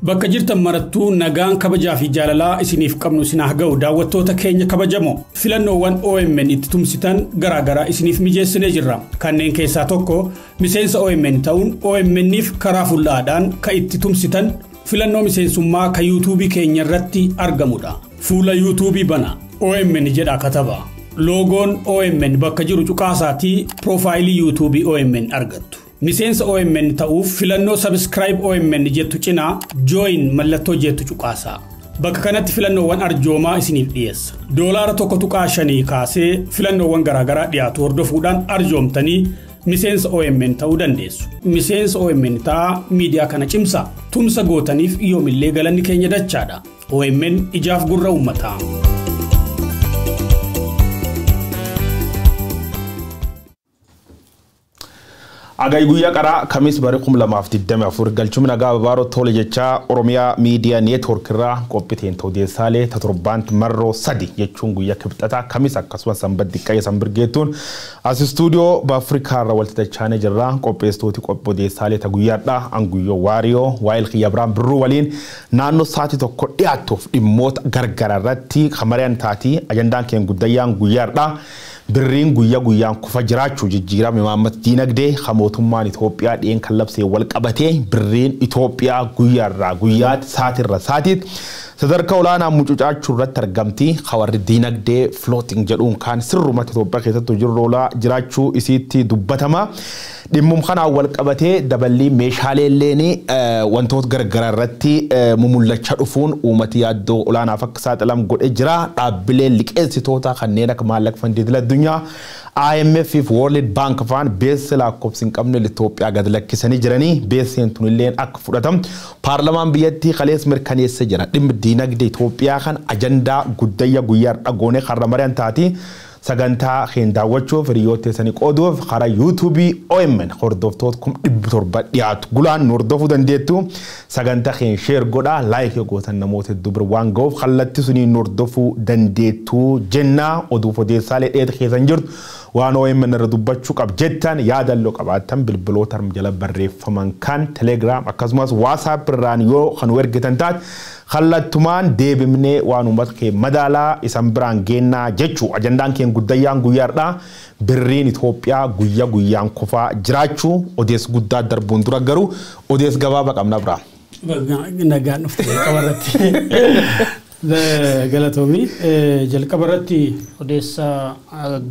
Bakka jirtan marattuu nagaan kabajaa fi jaalalaa isiniif qabnu isin haa ga'u. Daawwattoota keenya kabajamoo, filannoowwan OMN itti tumsitan garaagaraa isiniif mijeessinee jirra. Kanneen keessaa tokko miseensa OMN ta'uun OMN'if karaa fullaadhaan kan itti tumsitan filannoo miseensummaa kan yuutuubii keenya irratti argamudha. Fuula yuutuubii bana OMN jedha kataba. Loogoon OMN bakka jiru cuqaasaatii piroofaayilii yuutuubii OMN argattu. Miseensa OMN ta'uuf filannoo Subscribe OMN jettu cinaa Join mallattoo jettu cuqaasaa. Bakka kanatti filannoowwan arjoomaa isiniif dhiyeessa. $1.5 kaasee filannoowwan garaagaraa dhiyaatu hordofuudhaan arjoomtanii miseensa OMN ta'uu dandeessu. Miseensa OMN ta'aa, miidiyaa kana cimsaa. Tumsa gootaniif yoomillee galanni keenya dachaadha. OMN ijaaf gurra uummataa. Agai guyyaa qaraa Kamis bara 2024 galchuun nagaa babaaroo tole jechaa, Oromiyaa Miidiyaa Neetwoork irraa qophiiteen odeessaalee torbaan marroo 3 jechuun guyyaa Kibxataa, Kamis akkasumas Sanbat xiqqaa sanbirgeettuun as istuudiyoo Baafrikaa irra walitti dachaanee jirra. Qopheessitooti qophii odeessaalee ta guyyaadha Anguyyoo Waariyoo Waayil Kiyya Biraan Birruu waliin naannoo sa'aatii 1 dhiyaatuuf dhimmoota gargara irratti kamariyaan taatii. Ajandaan keenya guddayyaan guyyaadha. Birriin guyyaa guyyaan kufa jiraachuu, jijjiirama imaammata diinagdee kan mootummaan Itoophiyaa dhiyeen kan labsee wal qabatee birriin Itoophiyaa guyyaarraa guyyaatti, sa'aatirra sa'aatiitti sadarkaa olaanaa mucucaachuu irratti argamti. Warri diinagdee floating jedhuun kaan sirrumatti Itoophiyaa keessatti hojiirra oolaa jiraachuu isiitti dubbatama. Dhimmum kanaan wal qabatee daballii meeshaalee illeen wantoota garagaraa irratti mumullachaa dhufuun uummati yaaddoo olaanaaf akka saaxilamu godhee jira. Dhaabbileen liqeessitoota kanneen akka maallaqa fandii idil addunyaa IMF fi World Bank faan beessa lakkoofsi hin qabne Itoophiyaa gad lakkisanii jiranii, beesseen tunilleen akka fudhatamtu paarlamaan biyyattii kalees mirkaneessee jira. Dhimmi diinagdee Itoophiyaa kan ajandaa guddayya guyyaa dhagoonee karra mari'an taati. Sagantaa keenya daawwachuuf, hiriyoota keessanii qooduuf karaa yuutuubii OMN hordoftoota 700,000 dhiyaatu gulaan nu hordofuu dandeettu. Sagantaa keenya share godhaa, like gootan namoota hedduu bira waan ga'uuf kallattii suniin nu hordofuu dandeettu jennaa. Oduuf odeessaalee dheeta keessan jirtu waan OMN irra dubbachuu qab jettan yaadalloo qabaattan bilbiloota arma jala barreeffaman kan Telegram akkasumas WhatsApp irraan yoo kan nu ergitan taate kallattumaan deebimnee waan uummata kee madaalaa isan biraan geennaa jechuu. Ajandaan keenya guddayyaan guyyaadha. Birriin Itoophiyaa guyyaa guyyaan kufaa jiraachuu. Odeessa guddaa darbuun dura garuu odeessa gabaabaa qabna biraa. Nagaan dhufte jalqaba irratti. Galatoomii. Jalqaba irratti odeessa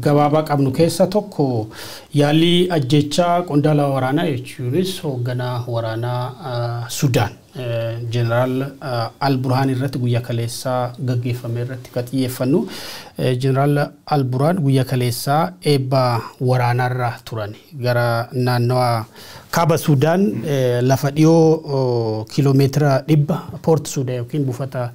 gabaabaa qabnu keessa tokko yaalii ajjechaa qondaala waraanaa, jechuunis hoogganaa waraanaa Sudaan Jeneraal Al-Burhaan irratti guyyaa kaleessaa gaggeeffame irratti kan xiyyeeffannu. Jeneraal Al-Burhaan guyyaa kaleessaa eebba waraanaarra turan. Gara naannawa kaaba Sudaan lafa dhiyoo kiiloomeetira 100, Poort Sudaan yookiin buufata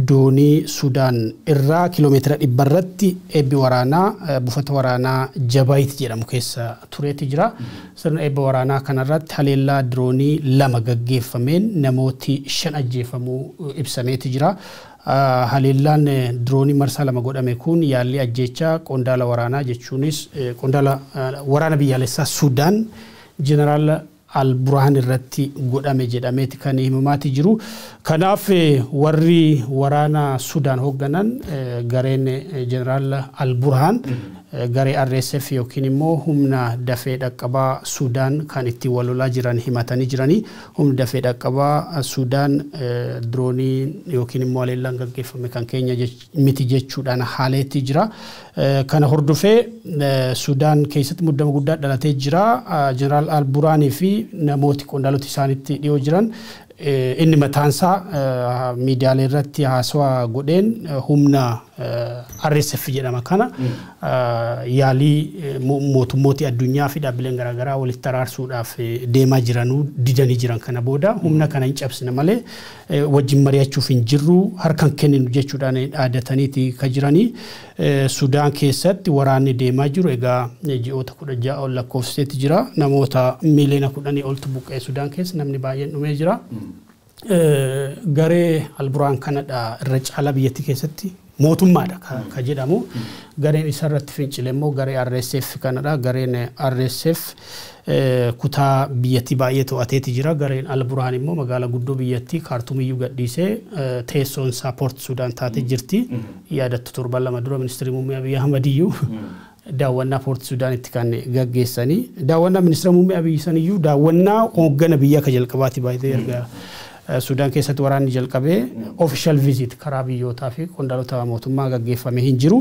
doonii Sudaan irraa kiiloomeetira 100 irratti eebbi waraanaa buufata waraanaa Jabaayit jedhamu keessa tureeti jira. Sirna eebba waraanaa kanarratti haleellaa diroonii lama gaggeeffameen namooti 5 ajjeefamuu ibsameeti jira. Haleellaan diroonii marsaa lama godhame kun yaalii ajjeechaa qondaala waraanaa, jechuunis qondaala waraana biyyaalessaa Sudaan Jeneraal Al-Burhaan irratti godhame jedhameeti kan himamaati jiru. Kanaaf warri waraana Sudaan hoogganan gareen Jeneraal Al-Burhaan garee RSF yookiin immoo humna dafee dhaqqabaa Sudaan kan ittiin wal lolaa jiran himatanii jiranii, humni dafee dhaqqabaa Sudaan diroonii yookiin immoo haleellaan gaggeeffame kan keenya miti jechuudhaan haaleetti jira. Kana hordofee Sudaan keessatti muddama guddaa dhalatee jira. Jeneraal Al-Burhaanii fi namooti qondaalota isaanitti dhiyoo jiran, inni mataansaa miidiyaalee irratti haasawaa godheen humna RSF jedhama kana yaalii mootummooti addunyaa fi dhaabbileen garaagaraa walitti araarsuudhaaf deemaa jiranuu didanii jiran kana booda humna kana hin cabsine malee wajjin mari'achuuf hin jirru, harkan kenninu jechuudhaan dhaadataniiti ka jiranii. Sudaan keessatti waraanni deemaa jiru egaa ji'oota 16 ol lakkoofseeti jira. Namoota miiliyoona 10 oltu buqqa'e. Sudaan keessa namni baay'een dhumee jira. Garee Alburaan kanadha irra caalaa biyyattii keessatti mootummaadha ka jedhamu. Gareen isarratti fincile immoo garee RSF kanadha. Gareen RSF kutaa biyyattii baay'ee to'ateeti jira. Gareen Al-Burhaan immoo magaalaa guddoo biyyattii Kaartuumiyyuu gadhiisee teessoon isaa Port Sudaan taatee jirti. Yaadattu torban 2 dura ministeerri muummee Abiy Ahmad iyyuu daawwannaa Port Sudaanitti kan gaggeessanii. Daawwannaa ministeera muummee Abiy saniyyuu daawwannaa hooggana biyyaa ka jalqabaati baay'ee erga Sudaan keessatti waraanni jalqabee official visit karaa biyyootaa fi qondaalota mootummaa gaggeeffamee hin jiru.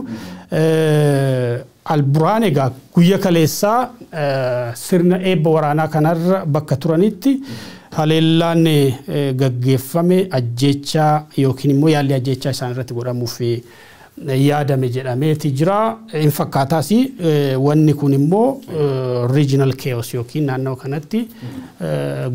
Al-Burhaan egaa guyya kaleessaa sirna eebba waraanaa kanarra bakka turanitti haleellaan gaggeeffame ajjechaa yookiin immoo yaalli ajjechaa isaan irratti godhamuuf yaadame jedhameeti jira. Hin fakkaataas wanni kun immoo regional chaos yookiin naannoo kanatti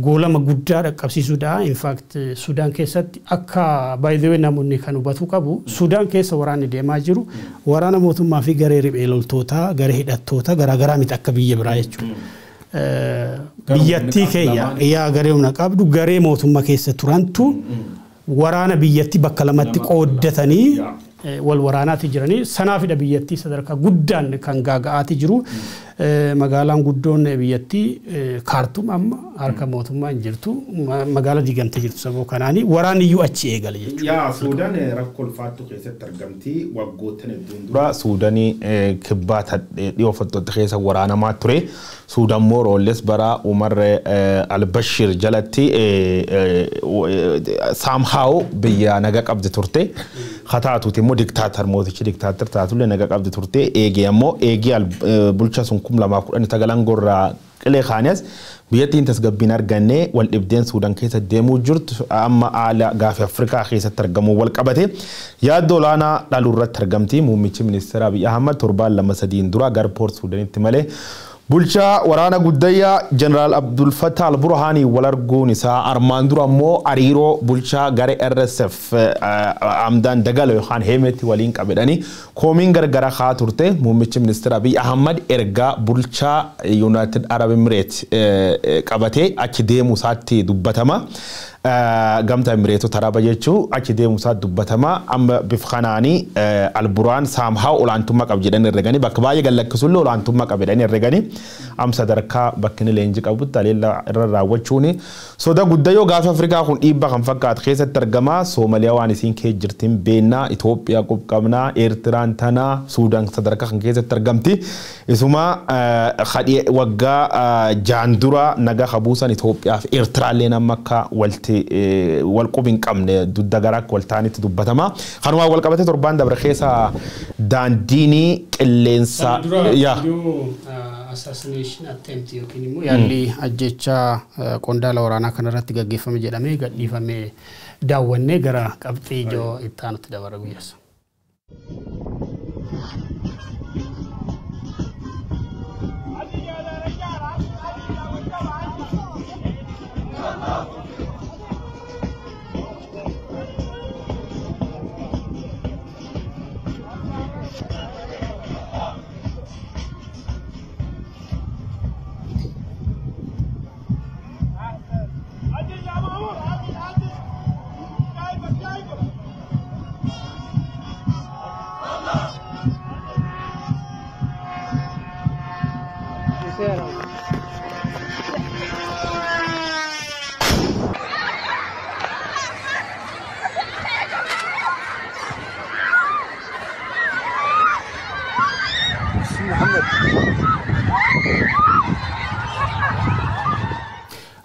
goolama guddaa dhaqqabsiisuudha. In fact Sudaan keessatti akka by the way namoonni kan hubatu qabu Sudaan keessa waraanni deemaa jiru waraana mootummaa fi garee riphee loltootaa garee hidhattoota garaagaraa miti akka biyya biraa jechuudha. Biyyattii keenya yaa garee humna qabdu garee mootummaa keessa turantu waraana biyyattii bakka lamatti qooddatanii wal waraanaati jiranii sanaafidha biyyattii sadarkaa guddaan kan gaaga'aati jiru. Magaalaan guddoon biyyattii Kaartuum amma harka mootummaa hin jirtu magaalaa diigamtee jirtu sababa kanaani waraanni iyyuu achi eegale jechuudha. Yaa Suudaan rakkoo ulfaattuu keessatti argamti waggoottan hedduun dura Suudaanii kibbaa dhiyoo fattoota keessa waraanamaa ture. Suudaan mooroolles bara Umar Al-Bashir jalatti somehow biyya naga qabdi turte. Hataatuuti immoo diktaatar mootichi diktaatar taatullee naga qabdi turte. Eegee ammoo eegee bulcha sun 2019 gorraa qilee kaanes biyyattiin tasgabbiin arganne wal dhibdeen Suudaan keessa deemuu jirtu amma haala gaafii Afrikaa keessatti argamuu wal qabate yaaddoo olaanaa dhaluu irratti argamti. Muummichi ministeera Abiy Ahmad torbaan 2-3 dura gara Poort Suudaanitti malee bulchaa waraana guddayyaa Jeneraal Abdul Fattah Al-Burhaanii wal arguun isaa armaan dura ammoo hariiroo bulchaa garee RSF Hamdaan Dagalo yookaan Heemetti waliin qabedhanii koomiin gargara haa turte. Muummichi ministeera Abiy Ahmad ergaa bulchaa United Arab Emirates qabatee achi deemuu isaatti dubbatama. Gamtaa Emireetota Araba jechuu achi deemuu isaatti dubbatama. Amma bifa kanaanii Al-Burhaan somehow olaantummaa qaba jedhanii herreganii bakka baay'ee gallakkisullee olaantummaa qaba jedhanii herreganii amma sadarkaa bakki inni leenjii qabutti haleellaa irra raawwachuuni soda guddaa yoo gaafa Afrikaa kun dhiibbaa kan fakkaatu keessatti argama. Soomaliyaa waan isiin kee jirtiin beennaa, Itoophiyaa qubqabnaa, Eertiraan tanaa, Suudaan sadarkaa kan keessatti argamti. Isuma waggaa 6 dura nagaa habuusan Itoophiyaa fi Eertiraallee amma akka walti wal qubi hin qabne dugda garaa akka wal ta'anitti dubbatama. Kanumaan wal qabate torbaan dabre keessa daandiin qilleensa yaa assassination attempt yookiin immoo yaalli ajjechaa qondaala waraanaa kanarratti gaggeeffame jedhamee gadhiifamee daawwannee gara qabxii ijoo itti aanutti dabara guyyaas.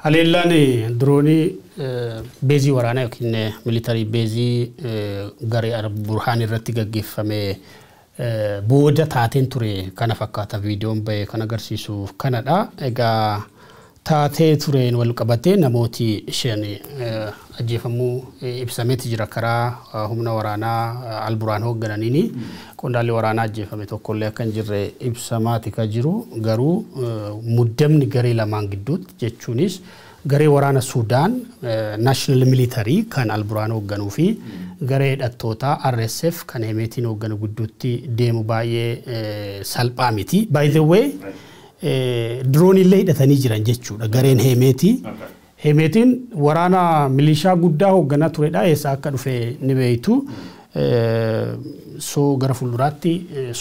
Haleellaan diroonii beezii waraanaa yookiin militarii beezii garee Al-Burhaan irratti gaggeeffame booda taateen ture kana fakkaata viidiyoon bahe kan agarsiisu kanadha. Egaa taatee tureen wal qabatee namooti shan ajjeefamuu ibsameeti jira karaa humna waraanaa Al-Burhaan hooggananiini. Qondaalli waraanaa ajjeefame tokkollee akka hin jirre ibsamaati kan jiru garuu muddamni garee lamaan gidduutti jechuunis garee waraana Sudaan National Military kan Al-Burhaan hoogganuu fi garee hidhattootaa RSF kan Hemeetiin hoogganu gidduutti deemu baay'ee salphaa miti. By the way diroonillee hidhatanii jiran jechuudha gareen Hemeetii. Hemeetiin waraana milishaa guddaa hoogganaa turedha. Eessa akka dhufe ni beektu. So gara fuulduraatti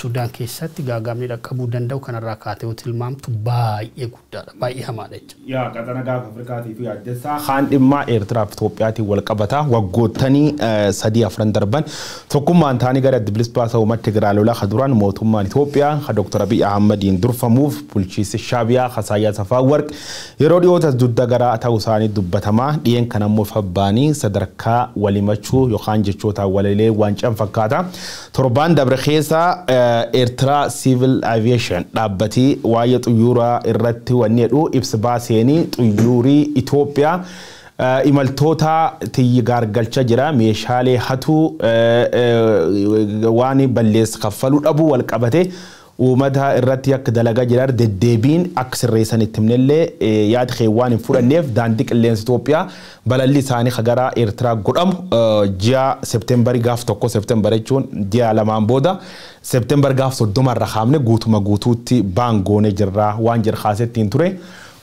Sudaan keessatti gaagaamni dhaqqabuu danda'u kanarraa kaatee yoo tilmaamtu baay'ee guddaadha, baay'ee hamaadha jechuudha. Yaa qaxana gaafa Afrikaatii fi addessaa kaan dhimma Eertiraa fi Itoophiyaatiin wal qabata waggoottanii 3-4 darban tokkummaan ta'anii gara adda bilisa baasaa uummata Tigraay lolaa ka duraan mootummaan Itoophiyaa ka Dr. Abiy Ahmadiin durfamuuf bulchiinsi Shaabiyaa ka Isaayyaas Afawarq yeroo dhiyootas dugda garaa ta'uu isaanii dubbatamaa dhiyeen kan ammoo fabbaanii sadarkaa walimachuu yookaan jechoota walilee waan can fakkaata. Torbaan dabre keessa Eertiraa Civil Aviation dhaabbatii waa'ee xuyyuuraa irratti wanni jedhu ibsa baaseenii xuyyuurii Itoophiyaa imaltoota tiyyi gaargalcha jira meeshaalee hatuu waan balleessa kaffaluu dhabuu wal qabate uummata irratti akka dalagaa jiran deddeebiin akka sirreessan itti himnellee yaada kee waan hin fudhanneef daandii qilleensa Itoophiyaa balalli isaanii gara Eertiraa godhamu ji'a Seepteembarii gaaf 1 Seepteembar jechuun ji'a 2 booda Seepteembar gaaf 30 irra kaafne guutuma guutuutti baangoone jirra waan jira kaasettiin ture.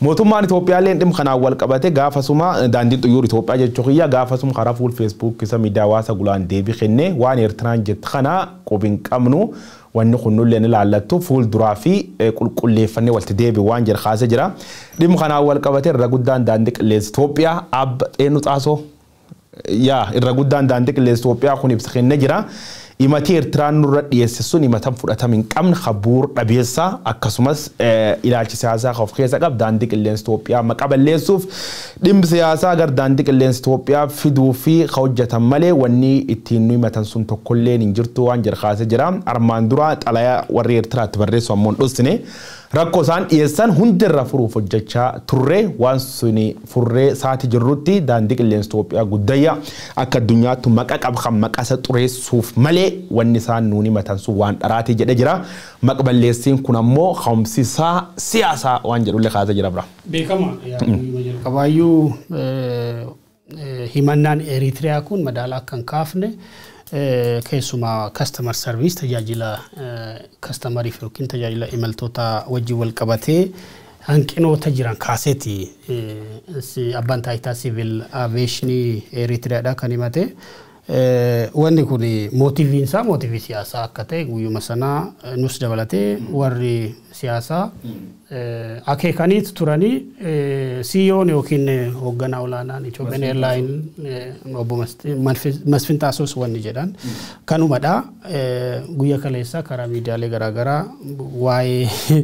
Mootummaan Itoophiyaa illee dhimma kanaan wal qabate gaafasuma daandiin xuyyoor Itoophiyaa jechuu kiyya gaafasuma karaa fuul Facebook isa miidiyaa hawaasa gulaan deebii kennee waan Eertiraan jettu kana qubi hin qabnu wanni kun nullee ni laallattu fuul duraa fi qulqulleeffannee walitti deebi waan jira kaasee jira. Dhimma kanaan wal qabate irra guddaan daandii qilleensa Itoophiyaa abba xeennu xaasoo yaa irra guddaan daandii qilleensa Itoophiyaa kun ibsa kennee jira. Himati Eertiraan nurra dhiyeesse sun himatan fudhatama hin qabne habuur dhabeessa akkasumas ilaalchi siyaasaa of keessa qaba daandii qilleensa Itoophiyaa maqaa balleessuuf dhimmi siyaasaa gara daandii qilleensa Itoophiyaa fiduu fi hojjetan malee wanni ittiin nu himatan sun tokkollee hin jirtu waan jira kaasee jira. Armaan dura xalayaa warri Eertiraatti barreessu ammoo hin dhoksine rakkoo isaan dhiyeessan hundirra furuuf hojjechaa turre waan suni furree saati jirrutti daandii qilleensa Itoophiyaa guddayya akka addunyaatti maqa qaba kan maqa isa xureessuuf malee wanni isaan nuuni himatan sun waan dharaati jedhe jira. Maqa balleessiin kun ammoo ka'umsisaa siyaasaa waan jedhullee kaasee jira bira. Beekama jalqabaayyuu himannaan Eritiriyaa kun madaala akka hin kaafne keessumaa customer service tajaajila customeriif yookiin tajaajila imaltoota wajjin wal qabatee hanqinoota jiran kaaseeti abbaan taayitaa civil aviationii Eritiriyaadha kan himate. Wanni kun mootiiviin isaa mootiivii siyaasaa akka ta'e guyyuma sanaa nus dabalatee warri siyaasaa akeekaniitu turanii CEO'n yookiin hoogganaa olaanaan Ethiopian Airline obbo Masfin Xaasoos wanni jedhan kanumadha. Guyya kaleessaa karaa miidiyaalee garaagaraa waa'ee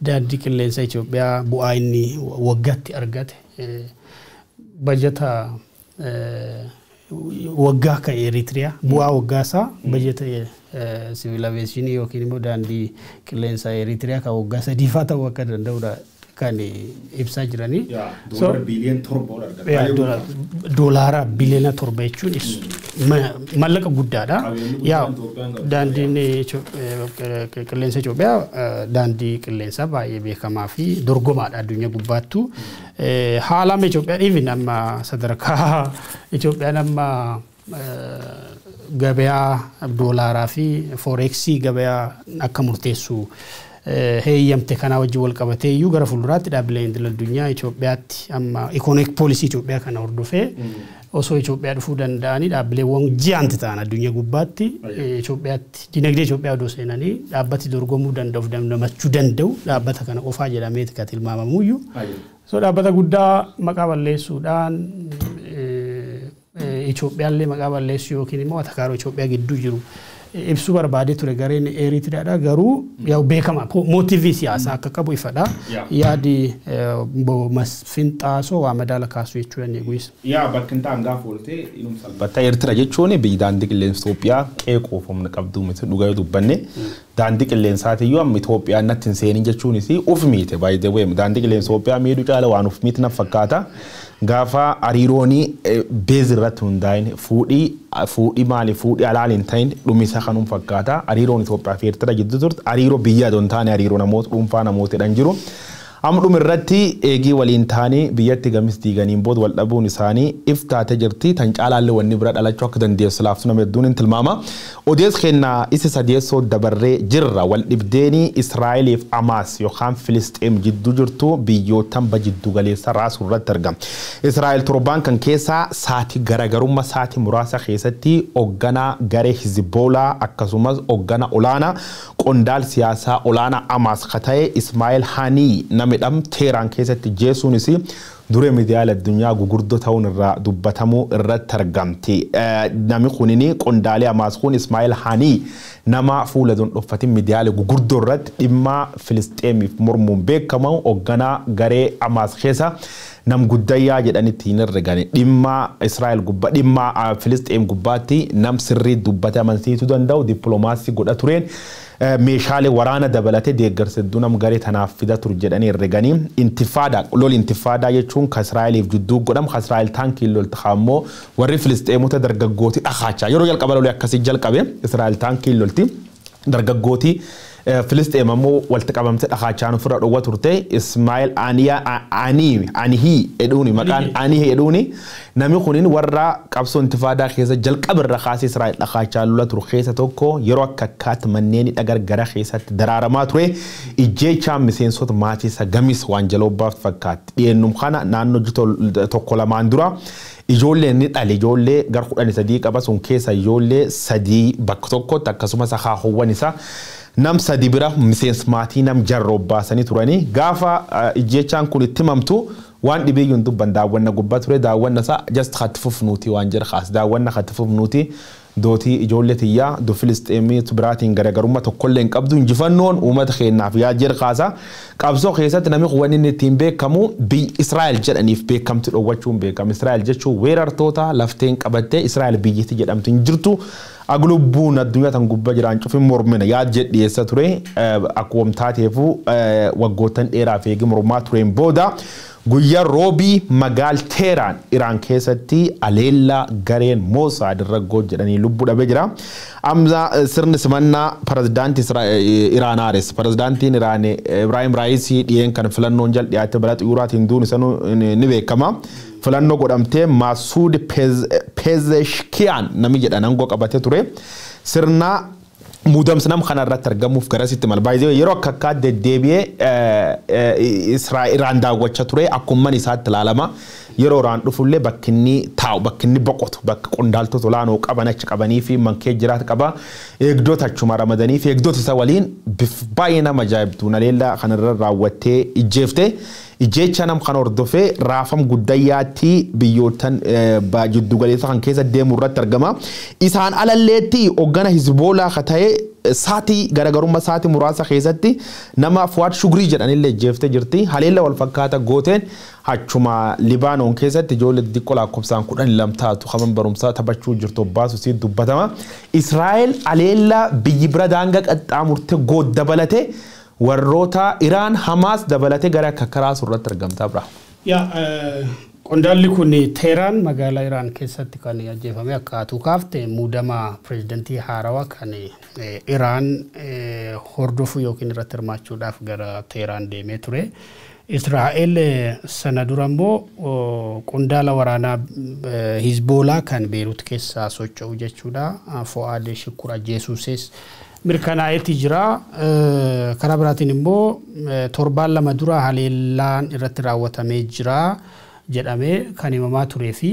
daandii qilleensa Itoophiyaa bu'aa inni waggaatti argate bajata waggaa ka Eritiriyaa bu'aa waggaa isaa bajata siviil aviyeeshinii yookiin immoo daandii qilleensa Eritiriyaa kan waggaa 3 ta'uu akka danda'udha kan ibsaa jiranii. Doolara biiliyoona 7 ol argata. Doolara biiliyoona 7 jechuun mallaqa guddaadha. Yaa daandiin qilleensa Itoophiyaa daandii qilleensaa baay'ee beekamaa fi dorgomaadha addunyaa gubbaattu. Haala amma Itoophiyaan even amma sadarkaa Itoophiyaan amma gabayaa doolaaraa fi foreeksii gabayaa akka murteessu heeyyamte kanaa wajjin wal qabatee iyyuu gara fuulduraatti dhaabbileen idil addunyaa Itoophiyaatti amma ikoonomik poolisii Itoophiyaa kana hordofee osoo Itoophiyaa dhufuu danda'anii dhaabbileewwan ji'aanti ta'an addunyaa gubbaatti Itoophiyaatti dinagdee Itoophiyaa odoo seenanii dhaabbati dorgomuu danda'uuf dandamachuu danda'u dhaabbata kana qofaa jedhameeti kan tilmaamamuyyuu. So dhaabbata guddaa maqaa balleessuudhaan Itoophiyaallee maqaa balleessuu yookiin immoo atakaaroo Itoophiyaa gidduu jiru ibsuu barbaadee ture gareen Eritiriyaadha garuu yaa beekama mootiivii siyaasaa akka qabu ifadha. Yaadi Masfin Xaasoo waa madaala kaasuu jechuu dandeenya. Yaa bakki hin ta'an gaafa ooltee inum salphatta. Eertira jechuun biyyi daandii qilleensa Itoophiyaa qeeqoof humna qabdu miti dhugaa yoo dubbanne daandii qilleensaatiyyuu amma Itoophiyaan natti hin seenin jechuunis uf miite by the way daandii qilleensa Itoophiyaa miidhuu caala waan uf miite na fakkaata. Gaafa hariiroonii beez irratti hundaa'in fuudhii maali fuudhii alaal hin ta'in dhumisa kanuun fakkaata. Hariiroon Itoophiyaa fi Eertira gidduu turte hariiroo biyyaa osoo hin taane hariiroo namoota dhuunfaa namoota jedhan jiru. Amma dhuma irratti eegii waliin ta'anii biyyatti gamis diiganiin booda wal dhabuun isaanii iftaatee jirti. Tan caalaallee wanni bira dhalachuu akka dandeessu laaftu nama hedduun hin tilmaama. Odees kennaa isa sadeessoo dabarree jirra. Wal dhibdeenii Israa'eliif Hamaas yookaan Filisxeem jidduu jirtu biyyootan jiddu galeessa raasuu irratti argama. Israa'el torbaan kan keessaa saatii garaagarummaa saatii muraasa keessatti hoogganaa garee Hizboolaa akkasumas hoogganaa olaanaa qondaal siyaasaa olaanaa Hamaas ka ta'e Ismaa'eel Hanii nama jedhamu Teheraan keessatti jeesuunis duree miidiyaalee addunyaa gugurdoo ta'uun irraa dubbatamuu irratti argamti. Namni kunin qondaalee Hamaas kun Ismaa'eel Hanii nama fuula dhoffatin miidiyaalee gugurdoo irratti dhimma Filisxeemiif mormuun beekamu hoogganaa garee Hamaas keessa nam guddayyaa jedhanitti hin herregane dhimma Israa'el gubbaa dhimma Filisxeem gubbaatti nam sirrii dubbate amansiisuu danda'u dippiloomaasii godha tureen meeshaalee waraana dabalatee deeggarsa hedduu nam garee tanaaf fida ture jedhanii herreganii intifaadaa lol intifaadaa jechuun ka Israa'eliif jidduu godhamu ka Israa'el taankiin lolti ammoo warri Filisxeemota dargaggooti dhakaachaa yeroo jalqaba lolee akkasii jalqabe Israa'el taankiin lolti dargaggooti Filisxeem ammoo walitti qabamtee dhakaachaan ofirra dhowwa turte Ismaa'eel Anihii jedhuuni maqaan Anihii jedhuuni namni kunin warra qabsoo intifaadaa keessa jalqaba irra kaasee Israa'el dhakaachaa lola ture keessa tokko yeroo akka akkaatti manneen gargara keessatti daraaramaa ture ijjeechaan miseensota maatii isa gamis waan jaloo baaftu fakkaatti dhiyeennum kana naannoo tokko lamaan dura ijoollee inni dhale ijoollee gar 13 qaba sun keessa ijoollee 3 bakka tokkotti akkasumas akaakuuwwan isaa nam 3 bira miseensa maatii nam jarroo baasanii turanii gaafa ijjeechaan kun itti himamtu waan dhibeeyyuun dubban daawwanna gubbaa ture daawwanna isaa just hatti fufnuuti waan jedha kaas daawwanna hatti fufnuuti dootii ijoollee tiyyaa do Filisxeemii biraatiin garaagarummaa tokkollee hin qabdu injifannoon uummata keenyaaf yaa jedha kaasa qabsoo keessatti namni kun wanni inni ittiin beekamu biyya Israa'el jedhaniif beekamti dhoowwachuun beekama Israa'el jechuun weerartoota lafteen qabattee Israa'el biyyatti jedhamtu hin jirtu aglubbuun addunyaa tan gubbaa jiraan cufin mormina yaad jedh dhiyeessa ture akkuma taateefu waggoottan dheeraaf eegi mormaa tureen booda guyyaa roobii magaal Teheraan Iraan keessatti aleellaa gareen Mosaad irra jedhanii lubbuu dhabee jira. Amma sirni simannaa pirezidaantii Iraan Haares pirezidaantiin Iraan Ibraahim Raayisii dhiyeen kan filannoon jal dhiyaate balaa xiyyaaraatiin duun isa ni beekama. Filannoo godhamtee Maasuud Pezeshkiyaan namni jedhan aangoo qabatee ture. Sirna muudamsa nam kana irratti argamuuf garasitti mala. Baay'ee yeroo akka akkaa deddeebi'ee Iraan daawwachaa ture akkuma isaatti ilaalama. Yeroo Iraan dhufullee bakki inni taa'u bakki inni boqotu bakka qondaaltota olaanoo qaban achi qabanii fi mankee jiraatu qaba. Eegdota achuma ramadanii fi eegdota isa waliin baay'ee nama ajaa'ibdu naleellaa kanarra raawwattee ijjeefte. Ijjeecha nam kana hordofee raafam guddayyaatti biyyootan jiddu galeessa kan keessa deemu irratti argama. Isaan alalleetti hoggana Hizboolaa ka ta'e saatii garaagarummaa saatii muraasa keessatti nama Fuwaad Shugrii jedhanillee ijjeeftee jirti. Haleella wal fakkaata gooteen achuma Libaanoon keessatti ijoollee xixiqqoo lakkoofsaan 12 taatu kaman barumsaa taphachuu jirtu baasu si dubbatama. Israa'el haleella biyyi bira daangaa qaxxaamurte good dabalatee warroota Iraan Hamaas dabalatee gara kakkaraasuu irratti argamtaa bira. Yaa qondaalli kun Teheraan magaalaa Iraan keessatti kan ajjeefame akka atuu kaafte muudama pirezidantii haarawaa kan Iraan hordofuu yookiin irratti hirmaachuudhaaf gara Teheraan deemee ture. Israa'el sana dura immoo qondaala waraanaa Hizboolaa kan Beerut keessaa socho'u jechuudha. Fu'aad Shukur ajjeesuuses mirkanaa'eeti jira. Karaa biraatiin immoo torbaan lama dura haleellaan irratti raawwatamee jira jedhamee kan himamaa turee fi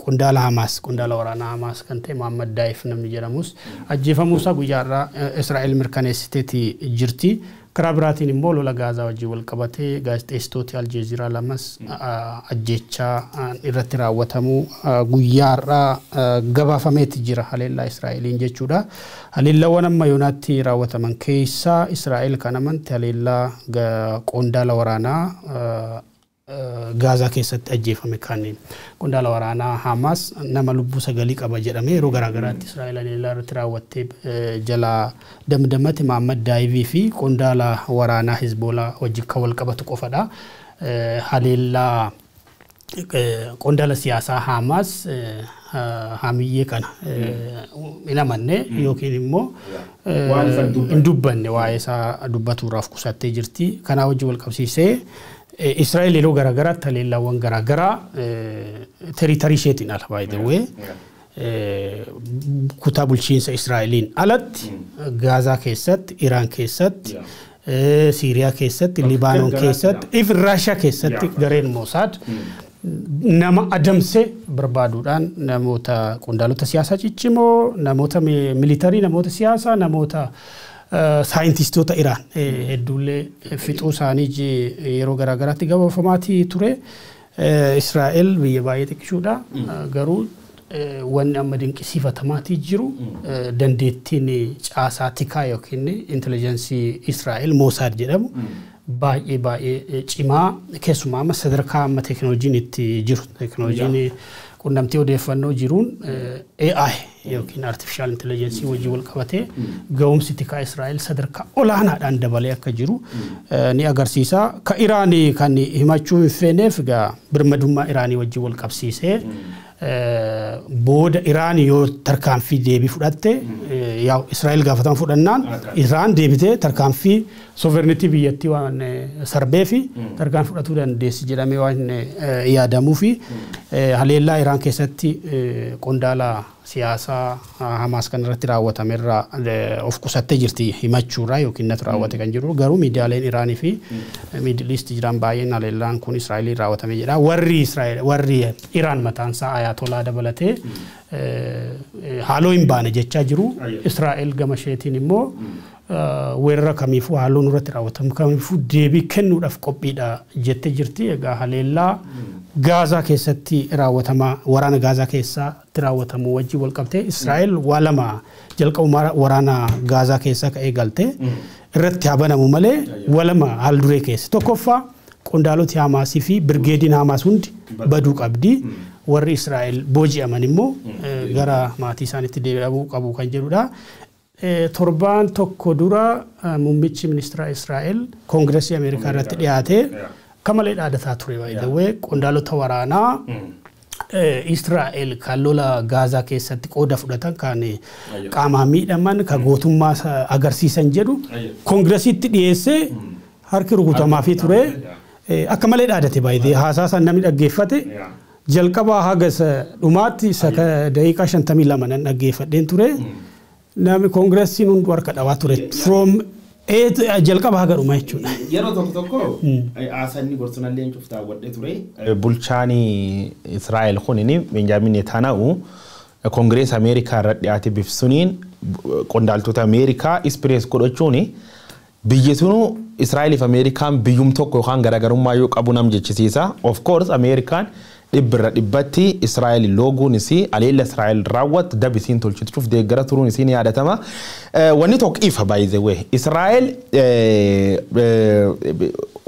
qondaala Hamaas qondaala waraanaa Hamaas kan ta'e Muhammad Daayif namni jedhamus ajjeefamuusaa guyyaa irraa Israa'el mirkaneessiteeti jirti. Karaa biraatiin immoo lola Gaazaa wajjin wal qabatee gaazexeessitooti Aljeeziraa lamas ajjechaa irratti raawwatamuu guyyaa irraa gabaafameeti jira haleellaa Israa'eliin jechuudha. Haleellaawwan amma yoonaatti raawwataman keessaa Israa'el kan amante haleellaa qondaala waraanaa Gaazaa keessatti ajjeefame kan qondaala waraanaa Hamaas nama lubbuu 9 qaba jedhamee yeroo garaagaraatti Israa'el haleellaa irratti raawwattee jalaa damdamate Muhammad Daayivii fi qondaala waraanaa Hizboolaa wajjin kan wal qabatu qofadha. Haleellaa Qondaala siyaasaa Haamaas Hamiyyee kana hin amanne yookiin immoo hin dubbanne, waa'ee isaa dubbatuudhaaf qusattee jirti. Kanaa wajjin wal qabsiisee Israa'el yeroo garaagaraatti haleellaawwan garaagaraa territory isheetiin ala, by the way, kutaa bulchiinsa Israa'eliin alatti Gaazaa keessatti, Iraan keessatti, Siiriyaa keessatti, Libaanoon keessatti, even Raashiyaa keessatti gareen Mosaad nama adamsee barbaaduudhaan namoota qondaalota siyaasaa ciccimoo, namoota military, namoota siyaasaa, namoota saayintistoota Iraan hedduullee fixuu isaanii yeroo garaagaraatti gabaafamaatii ture. Israa'el biyya baay'ee xiqqishuudha. Garuu wanni amma dinqisiifatamaatii jiru dandeettiin caasaa tikaa yookiin intelligence Israa'el Moosaad jedhamu baay'ee baay'ee cimaa, keessumaa amma sadarkaa amma teekinooloojiin itti jiru, teekinooloojiin qunnamtii odeeffannoo jiruun AI yookiin artificial intelligence wajjin wal qabatee ga'umsi tikaa Israa'el sadarkaa olaanaadhaan dabalee akka jiru ni agarsiisa. Ka Iraanii kan himachuu hin feeneef egaa birmadummaa Iraanii wajjin wal qabsiisee booda Iraan yoo tarkaanfii deebii fudhatte, yaa Israa'el gaafatama fudhannaan Iraan deebitee tarkaanfii sovereignty biyyattii waan sarbee fi tarkaanfii fudhatuu dandeessi jedhamee waan yaadamuu fi haleellaa Iraan keessatti qondaala siyaasaa Hamaas kan irratti raawwatame irraa of qusattee jirti himachuurraa yookiin natu raawwate kan jiru. Garuu miidiyaaleen Iraanii fi Middle East jiran baay'een haleellaan kun Israa'eliin raawwatame jedha. Warri Israa'el, warri Iraan mataansaa Ayatolaa dabalatee haaloo hin baane jechaa jiru. Israa'el gama isheetiin immoo weerara kamiifuu, haaloo nurratti raawwatamu kamiifuu deebii kennuudhaaf qophiidha jettee jirti. Egaa haleellaa Gaazaa keessatti raawwatamaa, waraana Gaazaa keessatti raawwatamu wajjin wal qabtee Israa'el waa lama jalqabuma waraana Gaazaa keessaa ka'ee galte irratti haa banamu malee waa lama haal duree keessa. Tokkoffaa, qondaaloti Hamaasii fi birgeediin Hamaas hundi baduu qabdi. Warri Israa'el booji'aman immoo gara maatii isaaniitti deebi'uu qabu kan jedhudha. Torbaan tokko dura muummichi ministeera Israa'el Koongiresii Ameerikaa irratti dhiyaatee akka malee dhaadataa ture, by the way, qondaalota waraanaa Israa'el kan lola Gaazaa keessatti qooda fudhatan, kan qaamaan miidhaman, kan gootummaa agarsiisan jedhu koongiresiitti dhiyeessee harki rukutamaafii ture. Akka malee dhaadate baay'ee haasaa san namni dhaggeeffate. Jalqabaa haga dhumaatti daqiiqaa 52 nan dhaggeeffadheen ture. Namni koongiresiin hundi harka dhawaa ture. From jalqaba haga dhumaa jechuudha. Yeroo tokko tokko haasanni gorsanallee cuftaa hawwadhee ture. Bulchaan Israa'el kunini Benjaamin Netanyahu Koongirees Ameerikaa irratti dhiyaate bifsuniin qondaaltota Ameerikaa impress godhachuun biyyi sunu Israa'eliif Ameerikaan biyyum tokko yookaan garaagarummaa yoo qabu nam jechisiisa. Of course, Ameerikaan dhibbirra dhibbatti Israa'el looguun isii, aleella Israa'el raawwattu dabisiin tolchituuf deeggara turuun isii ni yaadatama. Wanni tokko ifa, by the way, Israa'el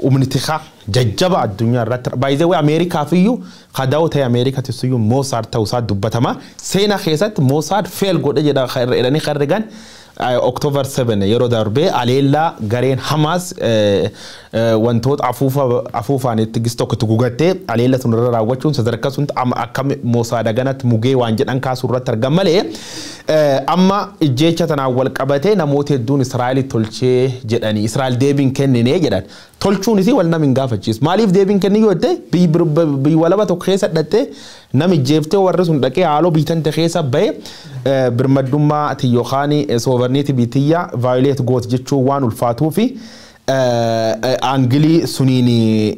humni tikaa jajjaba addunyaa irratti, by the way, Ameerikaaf iyyuu kadaa'u ta'e Ameerikaatti iyyuu Moosaad ta'uusaa dubbatama. Seenaa keessatti Moosaad fail godhe jedha jedhanii herregan October 7 yeroo darbee aleellaa gareen Hamaas wantoota afuufaan itti gis tokko itti gugattee aleella sun irra raawwachuun sadarkaa sun akka Moosaad ganatti mugee waan jedhan kaasuu irratti argam malee amma ijjeecha tanaan wal qabatee namoota hedduun Israa'el tolchee jedhanii Israa'el deebiin kenninee jedhan. Tolchuun isii wal nam hin gaafachiisu. Maaliif deebiin kenni yoo jette, biyyi walaba tokko keessa dhattee nam ijjeeftee warri sun dhaqee haaloo biitante keessa bahe birmaddummaa yookaan sovereignty biitiyyaa violate goot jechuun waan ulfaatuu fi angle suniin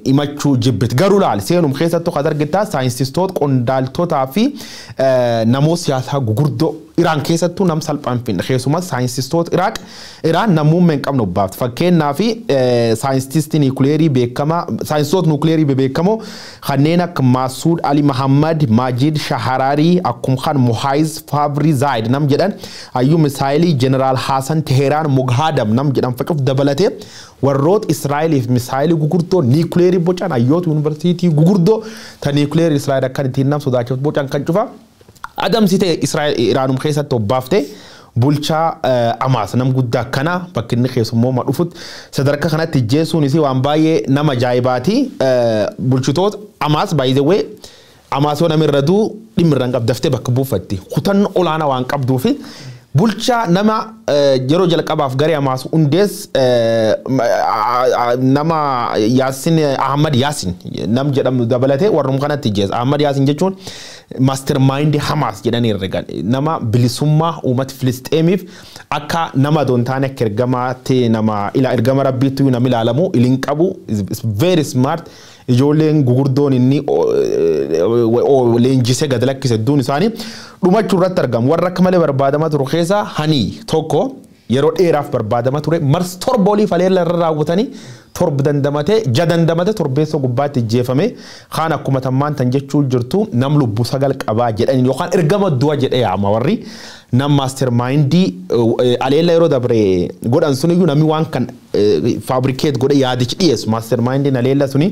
himachuu jibbit. Garuu laal, seenum keessattuu kan argitaa saayinsistoota, qondaaltotaa fi namoota siyaasaa gugurdoo Iraan keessattuu nam salphaan finna. Keessumas saayinsistoota Iraaq, Iraan namummaa hin qabne obbaafte. Fakkeenyaa fi saayintistii niikuleerii beekamaa, saayinsistoota niikuleerii bebeekamoo kanneen akka Maasuud Ali Mahammad, Maajid Shaharaarii, akkuma kan Mohaayiz Faabri Zaayid nam jedhan, hayyuu misaayilii Jeneraal Haasan Teheraan Moghadam nam jedhan facuuf dabalatee warroota Israa'eliif misaayilii gugurdoo niikuleerii bocan, hayyoota yuunivarsiitii gugurdoo ta niikuleerii Israa'el akkan ittiin nam sodaachiftu bocan kan cufa. Adamsite Israa'el Iraanum keessatti obbaafte. Bulchaa Hamaas nam guddaa akkana bakki inni keessummooma dhufutti sadarkaa kanatti ijjeessuunis waan baay'ee nama ajaa'ibaati. Bulchitoota Hamaas, by the way, Hamaas yoo namni irra duu dhimmi irra hin qabdaftee bakka buufatti kutannoo olaanaa waan qabduufi bulchaa nama yeroo jalqabaaf garee Hamaas hundees nama Yaasin Ahmad Yaasin nam jedhamu dabalatee warrum kanatti ijjeessa. Ahmad Yaasin jechuun mastermind Hamaas jedhanii herregan, nama bilisummaa uummata Filisxeemiif akka nama doon taane akka ergamaatti, nama ila ergama rabbiitti nama ilaalamu ilin qabu, very smart. Ijoolleen gugurdoon inni leenjisee gad lakkise hedduun isaanii dhumachuu irratti argamu. Warra akka malee barbaadamaa turu keessaa Hanii tokko yeroo dheeraaf barbaadamaa ture. Mars 7 olii faleella irra raawwatanii, 7 dandamatee, 6 dandamatee, torbeessa gubbaatti ijjeefame. Kaan akkuma tammaan tan jechuu jirtu nam lubbuu 9 qabaa jedhanii yookaan ergama du'a jedhee yaama. Warri nam mastermindii aleella yeroo dabre godhan suniyyuu namni waan kan fabricate godhe yaadichi dhiyeessu, mastermindiin aleella suni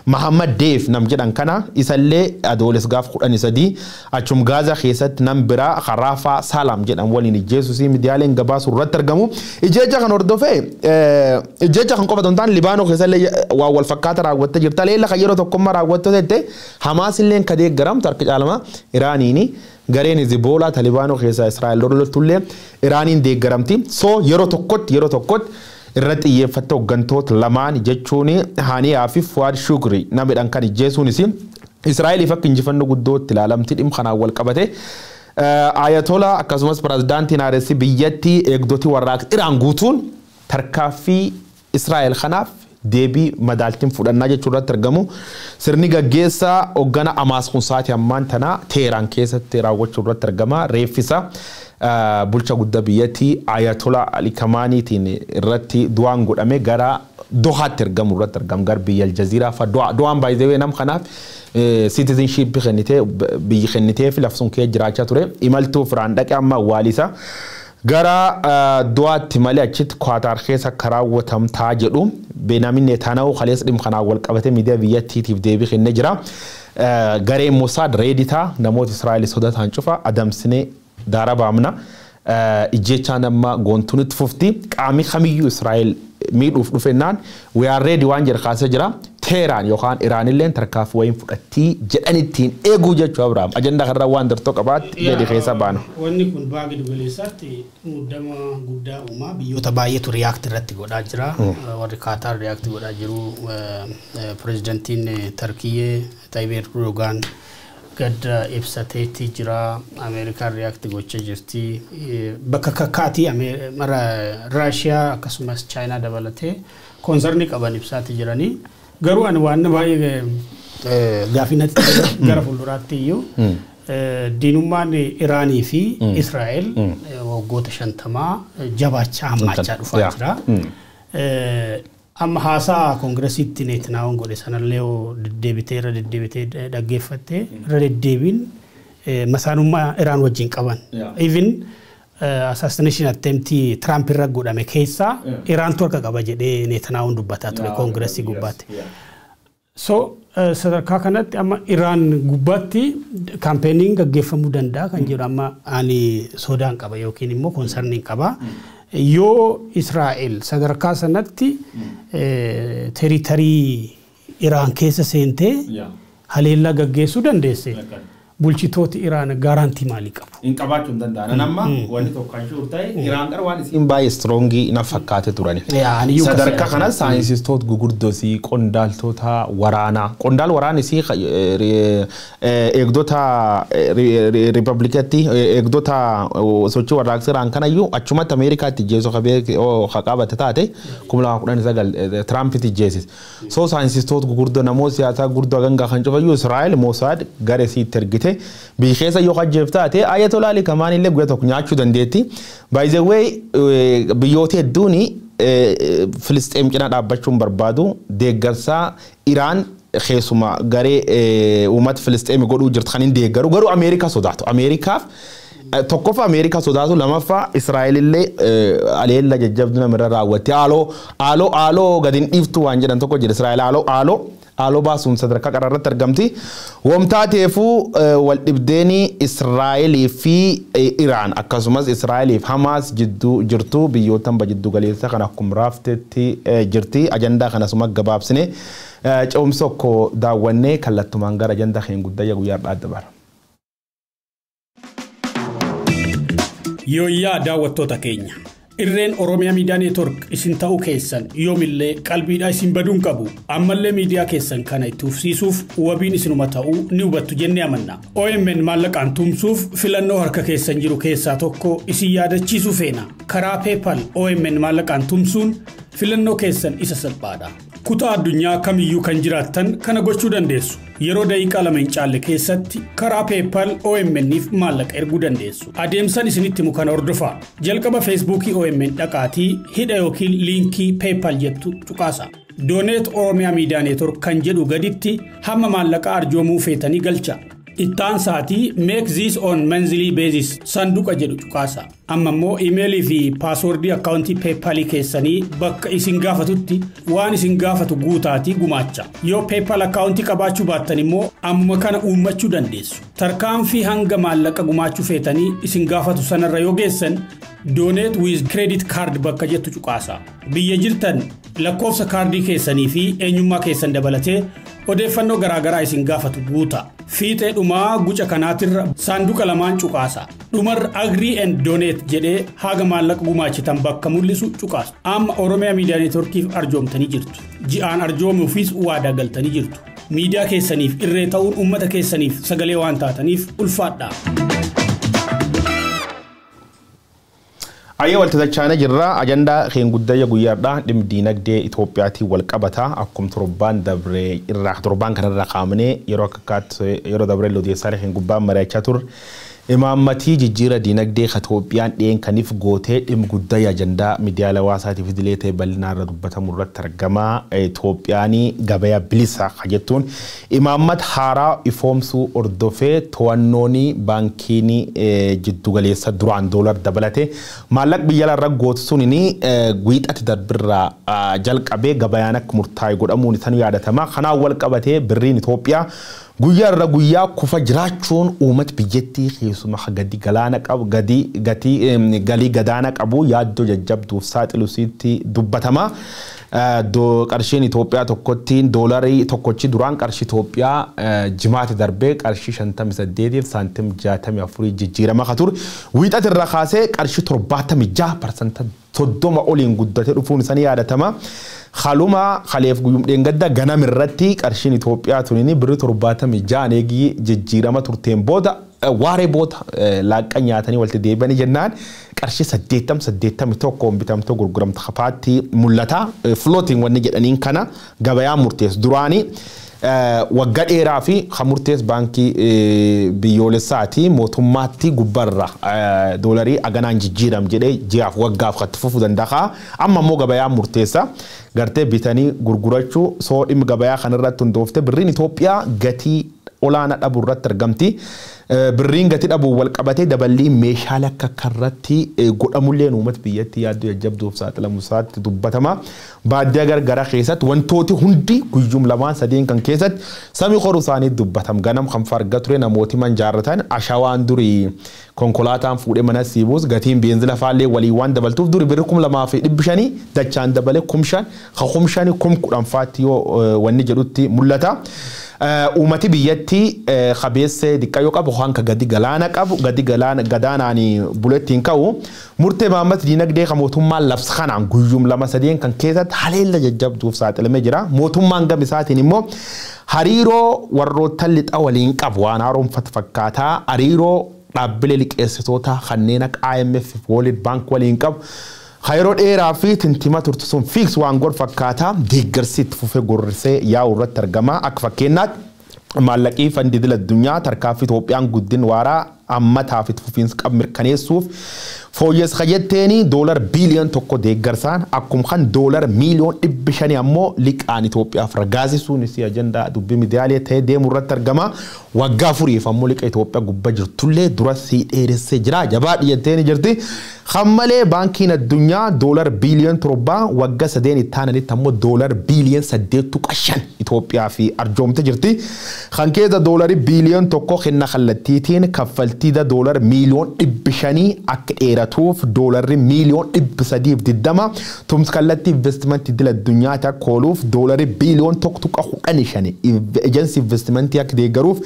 Mahammad Deef nam jedhan kana. Isallee Adooles gaaf 13 achum Gaazaa keessatti nam biraa Haraafaa Salam jedhan waliin ijjeessuus miidiyaaleen gabaasu irratti argamu. Ijjeecha kan hordofee, ijjeecha kan qofa otoo hin taane, Libaanoo keessallee waa wal fakkaata raawwattee jirta. Aleella kan yeroo tokkummaa raawwattee jette Hamaas illee ka deeggaramtu harka caalama Iraaniini. Gareen Hizboolaa Talibaanoo keessa Israa'el loltullee Iraaniin deeggaramti. So yeroo tokkotti irratti xiyyeeffatte hooggantoota lamaan jechuun Haniyaa fi Fuwaad Shukri namidhaan kan ijjeesuunis Israa'eliif akka injifannoo guddootti ilaalamti dhimma kanaan wal qabate. Ayatollah akkasumas pirezidaantiin Haaressi biyyattii, eegdotii warraaqsa Iraan guutuun tarkaaffii Israa'el kanaaf deebii madaaltiin fudhannaa jechuu irratti argamu. Sirni gaggeessaa hoggana Hamaas kun sa'aatii ammaan tana Teheraan keessatti raawwachuu irratti argama. Reeffisa bulcha guddaa biyyattii Ayatollah Ali Kamaaniitiin irratti du'aan godhame gara Dohaatti argamu irratti argamu, gara biyya Aljaziiraa fa'a. Dohaan baay'ee nam kanaaf citizenship kennitee, biyyi kennitee fi lafsun kee jiraachaa ture. Imaltuu firaan dhaqe amma awwaalisa. Gara du'aatti malee achitti Kwaataar keessa akka raawwatamtaa jedhu. Beenaamin Neetaanaa'u kaleessa dhimma kanaan wal qabate miidiyaa biyyattiitiif deebii kennee jira. Gareen Mosaad reeditaa namoota Israa'el sodatan cufa adamsinee daara baamna. Ijjechaan amma goontunitti fufti. Qaamni kamiyyuu Israa'el miidhuuf dhufennaan we are ready waan jedhu kaasee jira. Teheraan yookaan Iraanilleen tarkaanfii wayiin fudhattii jedhanittiin eeguu jechuu. Abiraam, ajandaa kanarraa waan dartoo qabaatti gadi keessa baanu. Wanni kun ba'a giddu galeessaatti muddama guddaa uumaa, biyyoota baay'eetu react irratti godhaa jira. Warri Kaataar react godhaa jiru. Pireezidantiin Tarkiyyee Tayyip Erdogaan gadda ibsateetti jira. Ameerikaan react gochaa jirti. Bakka kakkaatii Raashiyaa akkasumas Chaayinaa dabalatee concernii qaban ibsaatti jiranii. Garuu ani waan baay'ee gaafii natti gara fuulduraatti iyyuu, diinummaan Iraanii fi Israa'el waggoota 50 jabaachaa hammaachaa dhufaa jira. Amma haasaa koongiresiitti Neetinaa'oon godhe sanallee deddeebitee irra deddeebitee dhaggeeffattee, irra deddeebiin masaanummaa Iraan wajjin qaban. Even assassination attemptii Trump irra godhame keessaa Iraantu harka qaba jedhee Neetinaa'oon dubbataa ture koongiresii gubbaatti. So sadarkaa kanatti amma Iraan gubbaatti campaigniin gaggeeffamuu danda'a kan jedhu amma ani sodaan qaba yookiin immoo concerniin qaba. Yoo Israa'el sadarkaa sanatti territory Iraan keessa seentee haleellaa gaggeessuu dandeesse, bulchitooti Iraan guarantee maalii qabu? Hin qabaachuu hin danda'an. Amma wanni tokko kan sure ta'e, Iraan gara waan isiin baay'ee strongii na fakkaate turani. Sadarkaa kana saayinsistoota gugurdoosii, qondaaltota waraanaa, qondaal waraanisii eegdota riippablikeetti, eegdota sochii warraaqsa Iraan kanayyuu achumatti Ameerikaatti ijjeessu qabate taate 2019 Tiraampitti ijjeesise. So saayinsistoota gugurdoo, namoota siyaasaa gurguddoo gangaa kan cufayyuu Israa'el Mosaad gara isiitti ergite biyya keessa yoo hajjeef taate Ayatollah Ali Kamaan illee guyyaa tokko nyaachuu dandeetti. By the way, biyyoota hedduun Filisxeem cinaa dhaabbachuun barbaadu. Deeggarsa Iraan keessuma garee uummata Filisxeem godhuu jirtu kan hin deeggaru, garuu Ameerikaa sodaatu. Ameerikaaf tokkoffaa Ameerikaa sodaatu, lamaffaa Israa'el illee aleella jajjabdu namirra raawwatte. Haaloo haaloo haaloo gadi hin dhiiftu waan jedhan tokko jira. Israa'el haaloo haaloo Haaloo baasuun sadarkaa qararratti argamti. Wamtaateefuu wal dhibdeeni Israa'elii fi Iraan akkasumas Israa'elii fi Hamaas jidduu jirtu biyyoota hamba jidduu galeessa kan akkuma raaftetti jirti. Ajandaa kanasuma gabaabsine ce'umsa tokko daawwannee kallattumaan gara ajandaa keenya guddaa guyyaa har'aa dabara. Yooyyaa daawwattoota keenya. Irreen Oromiyaa Miidiyaa Neetwork isin ta'uu keessan yoomillee qalbiidhaa isin baduun qabu. Ammallee miidiyaa keessan kana itti ufsiisuuf wabiin isinuma ta'uu ni hubattu jennee amanna. OMN maallaqaan tumsuuf filannoo harka keessan jiru keessaa tokko isin yaadachiisuu feena. Karaa PayPal OMN maallaqaan tumsuun filannoo keessan isa salphaadha. Kutaa addunyaa kamiyyuu kan jiraattan kana gochuu dandeessu. Yeroo daqiiqaa 2 hin caalle keessatti karaa PayPal OMN'if maallaqa erguu dandeessu. Adeemsan isinitti himu kana hordofaa. Jalqaba Feesbuukii OMN dhaqaatii hidha yookiin liinkii PayPal jettu cuqaasa. Donate Oromiyaa Miidiyaa Neetwork kan jedhu gaditti hamma maallaqa arjoomuu feetanii galcha. Ittaan sa'aatii make this on monthly basis sanduqa jedhu cuqaasa. Amma immoo iimeelii fi paaswordii akkaawuntii PayPalii keessanii bakka isin gaafatutti waan isin gaafatu guutaatii gumaacha. Yoo PayPal akkaawuntii qabaachuu baattan immoo ammuma kana uummachuu dandeessu. Tarkaanfii hanga maallaqa gumaachuu feetanii isin gaafatu sanarra yoo geessan donate with credit card bakka jettu cuqaasa. Biyya jirtan lakkoofsa kaardii keessanii fi eenyummaa keessan dabalatee odeeffannoo garaagaraa isin gaafatu guuta. Fiixee dhumaa guca kanaatirra saanduqa lamaan cuqaasa. Dhumarra agree and donate jedhee haga maallaqa gumaachitan bakka mul'isu cuqaasu. Amma Oromiyaa Miidiyaa Neetworkiif arjoomtanii jirtu. Ji'aan arjoomuufis waadaa galtanii jirtu. Miidiyaa keessaniif irree ta'uun uummata keessaniif sagalee waan taataniif ulfaadha. Ayyee waltajjachaana jirra. Ajandaa keenya guddaa guyyaadha. Dhimmi diinagdee Itoophiyaatiin wal qabata. Akkuma torbaan dabree irraa torbaan kanarra kaa'amnee yeroo akkaatti yeroo dabree odeessaalee keenya gubbaan mari'achaa turre. Imaammatii jijjiira diinagdee Itoophiyaan dhiyeen kaniif gootee dhimmi guddaa ajandaa miidiyaalee hawaasaatiif idilee ta'e bal'inaan irra dubbatamu irratti argama. Itoophiyaan gabaa bilisa jettuun imaammata haaraa ifoomsuu hordofee to'annoon baankiin jiddugaleessa duraan doolar dabalate maallaqa biyya alaarra gootu sun wiixati darbirraa jalqabee gabayaan akka murtaa'e godhamuun isaan yaadatama. Kanaan wal qabatee birriin Itoophiyaa guyyaa irra guyyaa kufa jiraachuun uummata biyyattii keessumaa gadi galaana qabu gadi gatii galii gadaana qabu yaaddoo jajjabduuf saaxilusiitti dubbatama. Qarshiin Itoophiyaa tokkottiin doolarii tokkochi duraan qarshii Itoophiyaa jimaata darbee qarshii 58 saantim 64 jijjiirama ka ture. Wiixata irraa kaasee qarshii 76% 30 oliin guddatee dhufuun isaanii yaadatama. Haluma khaleef guyyum dheengadda ganam irratti qarshiin Itoophiyaa tuniin birrii 76 eegii jijjiirama turteen booda waaree booda laaqqa nyaatanii walitti deebi'anii jennaan qarshii 80-81 bitamtoo gurguramta kafaatti mul'ata. Flooting wanni jedhaniin kana gabayaa murteessu duraanii waggaa dheeraa fi kan murteessu baankii biyyoolessaati mootummaatti gubbarra doolarii aganaan jijjiiram jedhee ji'aaf waggaaf kan fufuu danda'a. Amma immoo gabayaa murteessa gartee bitanii gurgurachuu soo dhimmi gabayaa kanarratti hundoofte birriin Itoophiyaa gatii olaanaa dhabuu irratti argamti. Birriin gatii dhabuu wal qabatee daballii meeshaalee akka karratti godhamullee uummata biyyattii yaaddoo jajjabduuf saaxilamu isaatti dubbatama. Baadiyyaa gargaraa keessatti wantooti hundi guyyum lamaan sadeen kan keessatti samii qoruu isaanii dubbatam. Ganam kan farga ture namooti man jaarratan ashawaan durii konkolaataan fuudhee mana siibuus gatiin beenzila faallee walii waan dabaltuuf duri birri 2500 dachaan dabale 5000 ka 5000 10,000 faatti yoo wanni jedhutti mul'ata. Uummati biyyattii qabeessa xiqqaa yoo qabu waan ka gadi galaana qabu gadi galaana gadaanaan bulettiin ka'u murtee imaammata diinagdee kan mootummaan labsa kanaan guyyum lama sadeen kan keessatti haleella jajjabduuf saaxilamee jira. Mootummaan gama isaatiin immoo hariiroo warroota lixa waliin qabu waan haaromfatu fakkaataa hariiroo dhaabbilee liqeessitoota kanneen akka IMF World Bank waliin qabu. Yeroo dheeraa fi tintima turtu sun fiix waan godhu fakkaataa deeggarsi itti fufee gorrisee yaa'u irratti argama. Akka fakkeenyaatti maallaqii fandii idil addunyaa tarkaanfii Itoophiyaan guddin waaraa ammataa fi fufiinsa qabu mirkaneessuuf fooyyessa kajetteeni doolar biiliyoon 1 deeggarsaan akkuma kan doolar miiliyoon 500 ammoo liqaan Itoophiyaaf ragaasisuun isii ajandaa dubbii miidiyaalee ta'ee deemu irratti argama. Waggaa 4 ammoo liqa Itoophiyaa gubbaa jirtullee dura sii dheeressee jira jabaa dhiyyeetteeni jirti. Hammalee baankiin addunyaa doolar biiliyoon 7 waggaa 3 itti aananitti ammoo doolar biiliyoon 8.5 Itoophiyaa fi arjoomte jirti. Kan keessa doolari biiliyoon 1 kenna kallattiitiin kaffaltiida doolar miiliyoon 500 akka dheeratuuf doolarri miiliyoon 320 tumsa kallattii investimentii idil addunyaatti akka ooluuf doolari biiliyoon 1.15 ejensii investimentii akka deeggaruuf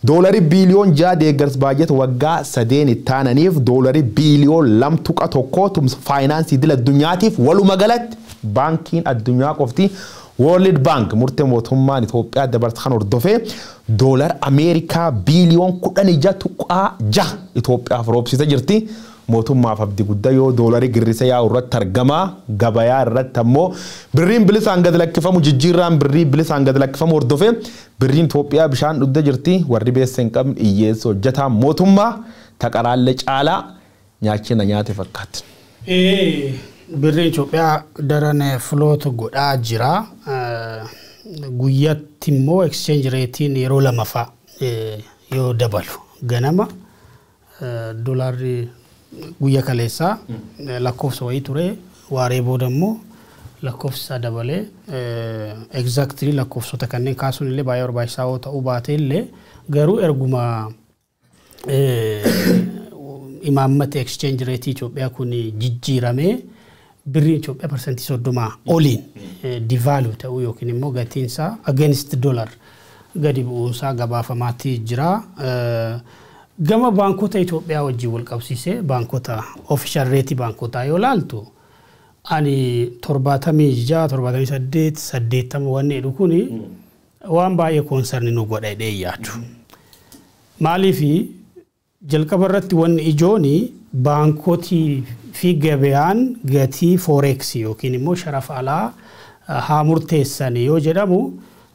doolari biiliyoon 6 deeggarsa baajata waggaa 3 itti aananiif doolari biiliyoon 2.1 tumsa faayinaansii idil addunyaatiif walumaa galatti baankiin addunyaa qofti World Bank murtee mootummaan Itoophiyaa dabarsa kan hordofee doolar Ameerikaa biiliyoon 16.6 Itoophiyaaf roobsite jirti. Mootummaaf abdii guddaa yoo doolari girrise yaa'u irratti argama. Gabayaa irratti ammoo birriin bilisaan gad lakkifamu jijjiirraan birrii bilisaan gad lakkifamu hordofee birriin Itoophiyaa bishaan dhugde jirti. Warri beessa hin qabne hiyyeessa hojjetaa mootummaa taqaraallee caalaa nyaachina nyaate fakkaatti. Birriin Itoophiyaa daran float godhaa jira. Guyyaatti immoo exchange ratein yeroo lamaffaa yoo dabalu ganama doolaarri guyya kaleessaa lakkoofsa wayii ture waaree booda immoo lakkoofsa dabalee exactly lakkoofsota kanneen kaasuun illee baay'ee barbaachisaa yoo ta'uu baate illee garuu erguma imaammata exchange rate Itoophiyaa kun jijjiiramee birriin Itoophiyaa 30% oliin devalue ta'uu yookiin immoo gatiin isaa against dollar gadi bu'uunsaa gabaafamaatti jira. Gama baankota Itoophiyaa wajjin wal qabsiisee baankota official rate baankotaa yoo laaltu ani 76, 78, 80 wanni jedhu kuni waan baay'ee concern nu godha jedhee yaadu. Maaliifi jalqaba irratti wanni ijooni baankotii fi gabayaan gatii forex yookiin immoo sharafa alaa haa murteessan yoo jedhamu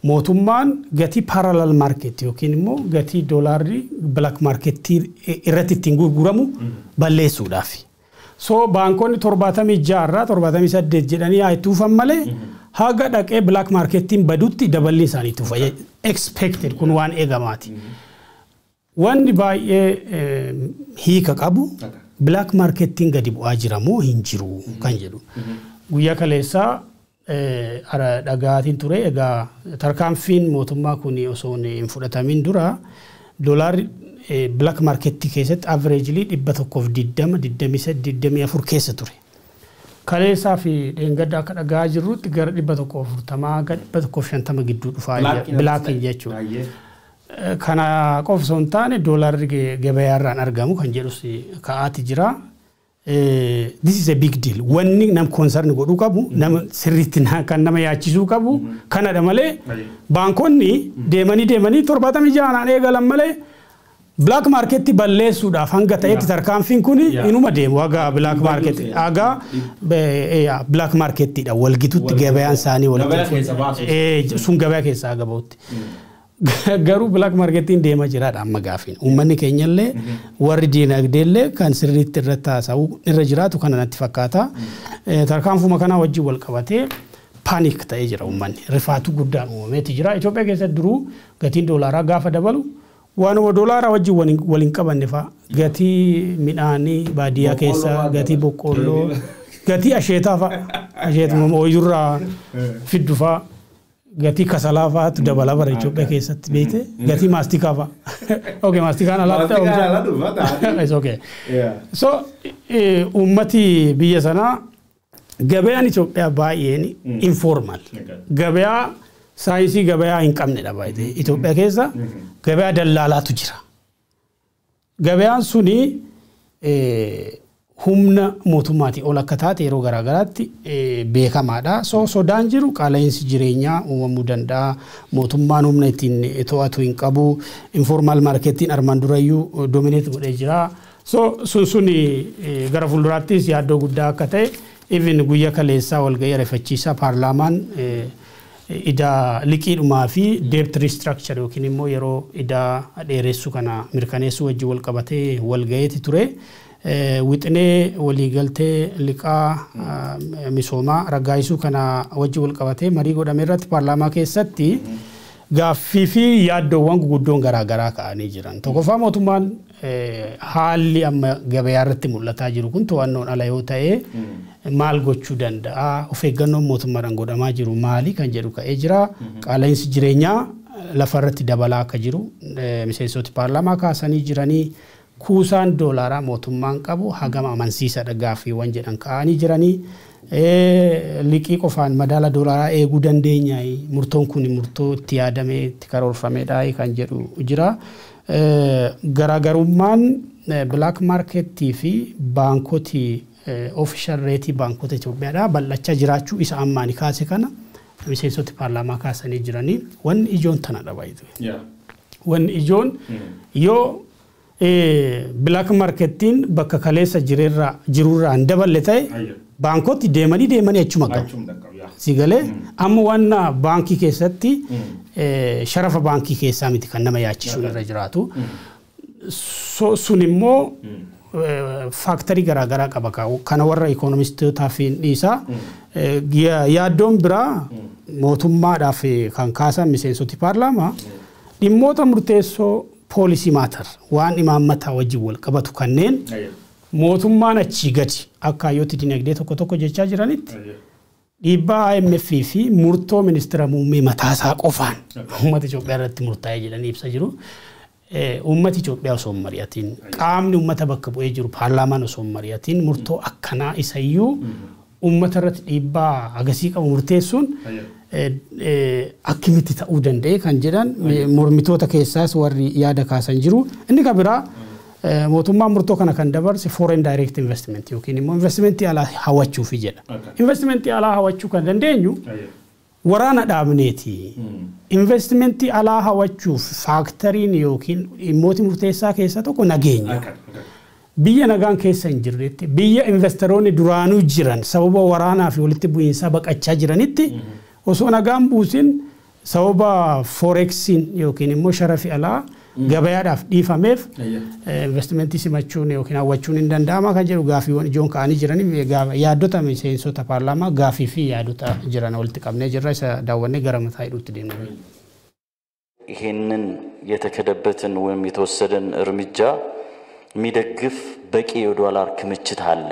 mootummaan gatii parallel market yookiin immoo gatii doolaarri black market irratti ittiin gurguramu balleessuudhaaf. So baankonni 76 irraa 78 jedhanii haa itti ufan malee haga dhaqee black marketiin badutti daballi isaanii itti ufa. Expected kun waan eegamaati. Wanni baay'ee hiika qabu black marketiin gadi bu'aa jira moo hin jiru kan jedhu. Guyyaa kaleessaa dhagaatiin ture egaa tarkaanfiin mootummaa kun osoo hin fudhatamin dura doolaarri black marketii keessatti averagely 120, 23, 24 keessa ture. Kaleessaa fi dheengadda akka dhagaa jirrutti gara 140 gara 150 gidduu dhufaa blackiin jechuudha. Kana qofa osoo hin taane doolaarri gabayaarraan argamu kan jedhus ka'aati jira. This is a big deal. Wanni nam concern godhuu qabu, nama sirriitti kan nama yaachisuu qabu kanadha malee baankonni deemanii deemanii 76 eegalan malee black market balleessuudhaaf hanga ta'etti tarkaanfiin kun inuma deemu haga black market haga black marketidha walgitutti gabayaan isaanii walitti sun gabaa keessaa haga ba'utti. Garuu black marketiin deemaa jiraadha amma gaafiin. Uummanni keenyallee warri diinagdeellee kan sirriitti irratti haasa'u irra jiraatu kana natti fakkaata. Tarkaanfuma kanaa wajjin wal qabatee panic ta'ee jira uummanni. Rifaatu guddaan uumameeti jira. Itoophiyaa keessatti duruu gatiin doolaaraa gaafa dabalu waanuma doolaaraa wajjin wal hin qabanne fa'a. Gatii midhaanii baadiyyaa keessaa, gatii boqqoolloo, gatii asheetaa fa'a. Asheetuma ooyirraa fiddu fa'a. Gatii kasalaa fa'aatu dabala bara Itoophiyaa keessatti beekte gatii maastikaa fa'a. Okay, maastikaan alaatti oomisha. It's okay. So uummati biyya sanaa gabayaan Itoophiyaa baay'een informal. Gabayaa saayinsii gabayaa hin qabnedha baay'ee. Itoophiyaa keessa gabayaa dallaalaatu jira. Gabayaan suni humna mootummaatii ol akka taate yeroo garaagaraatti beekamaadha. So sodaan jiru qaala'insi jireenyaa uumamuu danda'a. Mootummaan humna ittiin to'atu hin qabu. Informal marketiin armaan durayyuu dominate godhee jira. So sun gara fuulduraattis yaaddoo guddaa akka ta'e even guyyaa kaleessaa walga'ii ariifachiisaa paarlaamaan idaa liqiidhumaa fi debt restructure yookiin immoo yeroo idaa dheeressuu kana mirkaneessuu wajjin wal qabatee wal ga'eeti ture. Wixinee waliigaltee liqaa misoomaa raggaasisuu kana wajjin wal qabatee marii godhame irratti paarlaamaa keessatti gaaffii fi yaaddoowwan guguddoon garaagaraa ka'anii jiran. Tokkoffaa, mootummaan haalli amma gabayaa irratti mul'ataa jiru kun to'annoon ala yoo ta'e maal gochuu danda'a? Of eeggannoon mootummaadhaan godhamaa jiru maali kan jedhu ka'ee jira. Qaala'insi jireenyaa lafarratti dabalaa akka jiru miseensoti paarlaamaa kaasanii jiranii. Kuusaan doolaaraa mootummaan qabu hagam amansiisaadha gaaffiiwwan jedhan ka'anii jiranii. Liqii qofaan madaala doolaaraa eeguu dandeenya, murtoon kun murtoo itti yaadamee itti karoorfamedha kan jedhu jira. Garaagarummaan black marketii fi baankotii official rate baankota Itoophiyaadha bal'achaa jiraachuu isa ammaani kaase kana miseensoti paarlaamaa kaasanii jiranii. Wanni ijoon tanadha baay'ee. Wanni ijoon yoo black marketiin bakka kaleessa jirurraa hin daballe ta'e, baankoti deemanii deemanii achuma qabu. Si galee, amma wanna baankii keessatti sharafa baankii keessaa miti kan nama yaachisuun irra jiraatu. Sun immoo factorii garaagaraa qaba. Kana warra ikoonomistootaaf hin dhiisa. Yaaddoon biraa mootummaadhaaf kan kaasan miseensoti paarlaamaa dhimmoota murteessoo, policy matter, waan imaammataa wajjin wal qabatu kanneen mootummaan achii gadi akka hayyooti dinagdee tokko tokko jechaa jiranitti dhiibbaa IMF fi murtoo ministeera muummee mataasaa qofaan uummata Itoophiyaa irratti murtaa'ee jedhanii ibsa jiru. Uummati Itoophiyaa osoo hin mari'atiin, qaamni uummata bakka bu'ee jiru paarlaamaan osoo hin mari'atiin, murtoo akkanaa isayyuu uummata irratti dhiibbaa agasii qabu murteessuun akkamitti ta'uu danda'e kan jedhan mormitoota keessaas warri yaada kaasan jiru. Inni kan biraa, mootummaan murtoo kana kan dabarse foreign direct investment yookiin immoo investimentii alaa hawwachuufi jedha. Investimentii alaa hawwachuu kan dandeenyu waraana dhaabneeti. Investimentii alaa hawwachuuf factoriin yookiin dhimmooti murteessaa keessaa tokko nageenya. Biyya nagaan keessa hin jirretti, biyya investoroonni duraanuu jiran sababa waraanaa fi walitti bu'iinsaa baqachaa jiranitti, osoo nagaan buusin sababa forexiin yookiin immoo sharafi alaa gabayaadhaaf dhiifameef investimentii simachuun yookiin hawwachuun hin danda'ama kan jedhu gaaffiiwwan ijoon ka'anii jiranii. Yaaddota miseensota paarlaamaa gaaffii fi yaadota jiran walitti qabnee jirra. Isa daawwannee gara mataa hidhuutti deemna. ይሄንን የተከደበትን ወይም የተወሰደን እርምጃ የሚደግፍ በቂ የዶላር ክምችት አለ።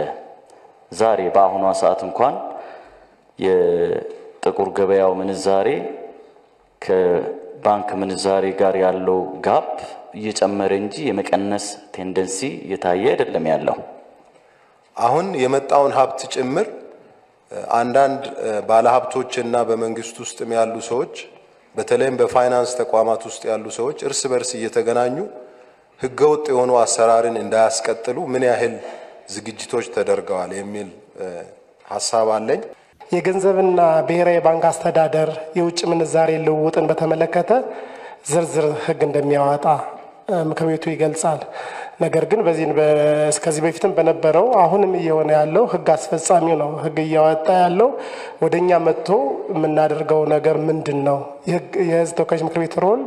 ዛሬ በአሁኗ ሰዓት እንኳን የጥቁር ገበያው ምንዛሬ ከባንክ ምንዛሬ ጋር ያለው gap እየጨመረ እንጂ የመቀነስ tendency እየታየ አይደለም ያለው። አሁን የመጣውን ሀብት ጭምር አንዳንድ ባለሀብቶችና በመንግስት ውስጥም ያሉ ሰዎች፣ በተለይም በፋይናንስ ተቋማት ውስጥ ያሉ ሰዎች እርስ በርስ እየተገናኙ ህገወጥ የሆኑ አሰራርን እንዳያስቀጥሉ ምን ያህል ዝግጅቶች ተደርገዋል የሚል ሀሳብ አለኝ። የገንዘብና ብሔራዊ ባንክ አስተዳደር የውጭ ምንዛሬ ልውውጥን በተመለከተ ዝርዝር ህግ እንደሚያወጣ ምክር ቤቱ ይገልጻል። ነገር ግን በዚህ እስከዚህ በፊትም በነበረው አሁንም እየሆነ ያለው ህግ አስፈጻሚው ነው ህግ እያወጣ ያለው። ወደኛ መጥቶ የምናደርገው ነገር ምንድን ነው? የህዝብ ተወካዮች ምክር ቤት role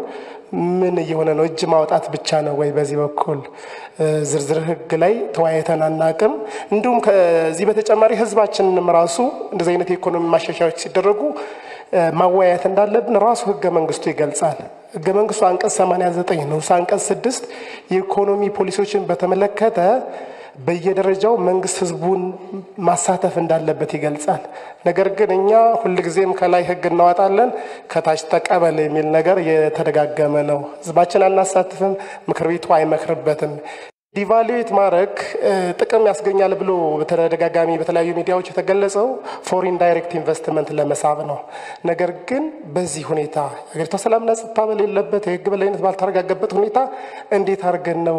ምን እየሆነ ነው? እጅ ማውጣት ብቻ ነው ወይ? በዚህ በኩል ዝርዝር ህግ ላይ ተወያይተን አናቅም። እንዲሁም ከዚህ በተጨማሪ ህዝባችንንም ራሱ እንደዚህ አይነት የኢኮኖሚ ማሻሻያዎች ሲደረጉ ማወያየት እንዳለብን ራሱ ህገ መንግስቱ ይገልጻል። ህገ መንግስቱ አንቀጽ 89 ንዑስ አንቀጽ 6 የኢኮኖሚ ፖሊሲዎችን በተመለከተ በየደረጃው መንግስት ህዝቡን ማሳተፍ እንዳለበት ይገልጻል። ነገር ግን እኛ ሁልጊዜም ከላይ ህግ እናወጣለን፣ ከታች ተቀበል የሚል ነገር የተደጋገመ ነው። ህዝባችን አናሳትፍም፣ ምክር ቤቱ አይመክርበትም። Devaluate ማድረግ ጥቅም ያስገኛል ብሎ በተደጋጋሚ በተለያዩ ሚዲያዎች የተገለጸው foreign direct investment ለመሳብ ነው። ነገር ግን በዚህ ሁኔታ ሀገሪቷ ሰላምና ጸጥታ በሌለበት፣ የህግ የበላይነት ባልተረጋገጠበት ሁኔታ እንዴት አድርገን ነው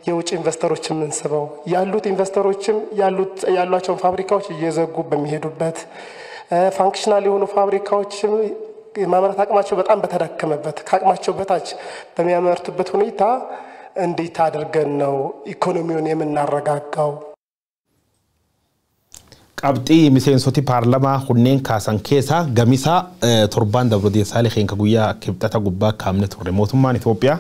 የውጭ ኢንቨስተሮች የምንስበው? ያሉት ኢንቨስተሮችም ያሏቸውን ፋብሪካዎች እየዘጉ በሚሄዱበት፣ functional የሆኑ ፋብሪካዎችም የማምረት አቅማቸው በጣም በተዳከመበት፣ ከአቅማቸው በታች በሚያመርቱበት ሁኔታ እንዴት አድርገን ነው ኢኮኖሚውን የምናረጋጋው? Qabxii miseensoti paarlamaa kunneen kaasan keessaa gamisaa torbaan dabrodeessaalee keenya guyyaa kibxata gubbaa kaamne turre. Mootummaan Itoophiyaa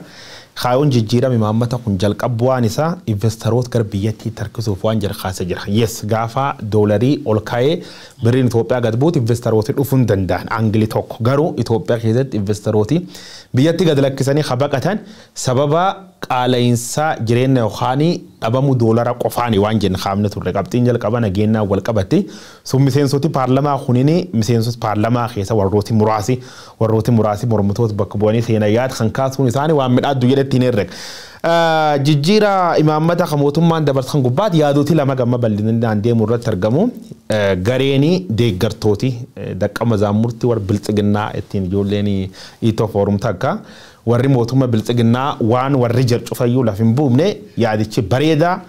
kaayoon jijjiirame imaammata kun jalqabu waan isaa investoroota gara biyyattii harkisuuf waan jedha kaasee jira. Yes, gaafa doolarii ol ka'ee birriin Itoophiyaa gad buutu investorooti dhufuu hin danda'an angilii tokko. Garuu Itoophiyaa keessatti investorooti biyyatti gad lakkisanii habaqatan sababa qaala'insa jireenya yookaan dhabamuu doolara qofaani waan jenne kaamne turre. Qabxiin jalqaba nageenyaan wal qabatti. Sun miseensoti paarlamaa kunini miseensota paarlamaa keessa warrooti muraasi mormitoota bakka bu'anii seenaa yaad kan kaasuun isaanii waan midhaaddu jedhetti hin herrega. Jijjiira imaammata kan mootummaan dabarsan gubbaatti yaadoti lama gamma bal'inaan deemu irratti argamu. Gareeni deeggartooti daqqama zaamurtii warra biltsiginnaa ittiin ijoolleen itoo foorum takka. Warri mootummaa biltsiginnaa waan warri jedhu laf hin buufne yaadichi bareedaa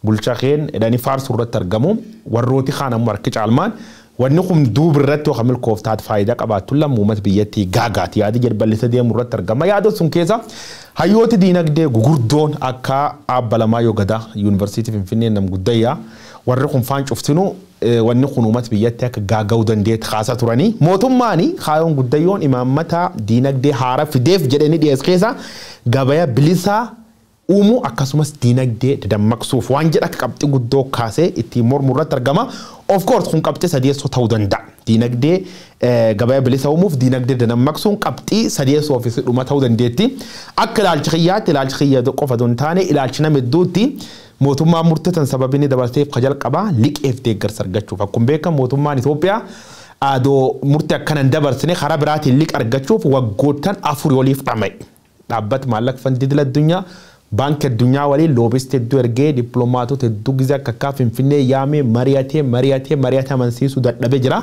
bulchaa keen jedhanii faarsuu irratti argamu. Warrooti kaan ammoo harki caalmaan wanni kun duuba irratti yookaan milkooftaat faayidaa qabaattu lammuu uummata biyyattii gaagaati yaadi jedhu bal'isa deemu irratti argama. Yaada sun keessa hayyooti diinagdee gugurdoon akka Abba Lamaayyoo Gadaa Yuunivarsiitii Finfinnee nam guddayyaa warri kun faan cuftinu wanni kun uummata biyyattii akka gaaga'uu dandeetti kaasaa turanii. Mootummaan kaayoon guddayyoon imaammata diinagdee haaraa fideef jedhanii dhiyeesse keessa gabaya bilisaa uumuu akkasumas diinagdee dadammaqsuuf waan jedha akka qabxii guddoo kaasee ittiin mormuu irratti argama. Of course kun qabxii sadeessoo ta'uu danda'a. Diinagdee gabaya bilisa uumuuf diinagdee dadammaqsuun qabxii sadeessoo ofiisi dhuma ta'uu dandeetti. Akka ilaalcha kiyyaatti ilaalcha kiyya qofa osoo hin taane ilaalchi nama hedduutti mootummaan murteessan sababii inni dabarseef ka jalqabaa liqeef deeggarsa argachuuf. Akkuma beekamu mootummaan Itoophiyaa adoo murtee akkana hin dabarsine karaa biraatiin liqa argachuuf waggoottan 4 oliif dhama'e. Dhaabbata maallaqa fandii idil addunyaa baankii addunyaa waliin loobisti hedduu ergee dippiloomaatota hedduu gizee akka akka Finfinnee yaamee mari'atee mari'atee mari'atee amansiisuu dadhabee jira.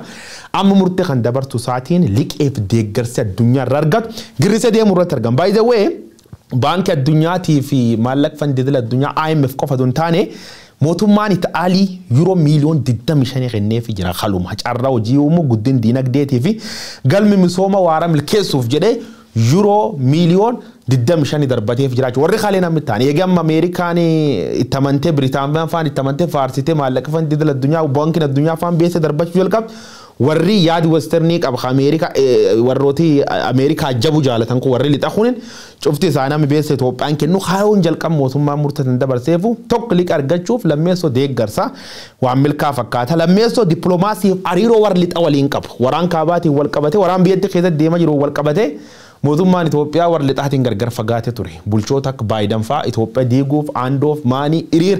Amma murtee kan dabarsu isaatiin liqeef deeggarsi addunyaa irraa argatu girrisee deemuu irratti argama. By the way, baankii addunyaatii fi maallaqa fandii idil addunyaa IMF qofa osoo hin taane mootummaan Itaalii yuuroo miiliyoon 25 kenneefii jira. Kaluma carraa hojii uumuu guddin diinagdeetii fi galmi misooma waaraa milkeessuuf jedhee yuuroo miiliyoon 25 darbateef jiraachuu. Warri kaalee namni ta'an eegi amma Ameerikaan itti amantee Biritaan faan itti amantee faarsitee maallaqa fandii idil addunyaa baankiin addunyaa faan beessa darbachuu jalqabde. Warri yaadi westernii qaba Ameerikaa warrooti Ameerikaa jabu jaalatan kun warri lixa kunin cufti isaanii amma beessa Itoophiyaan kennu kaayoon jalqab mootummaan murteessan dabarseefu tokko liqa argachuuf lammeessoo deeggarsa waan milkaa fakkaata lammeessoo dippiloomaasiif hariiroo warri lixa waliin qabu waraan kaabaatiin wal qabate waraan biyyatti keessatti deemaa jiru wal qabate mootummaan Itoophiyaa warra lixaatiin gargar fagaatee ture. Bulchoota akka Baayidan fa'aa Itoophiyaa diiguuf aandoof maanii hiriir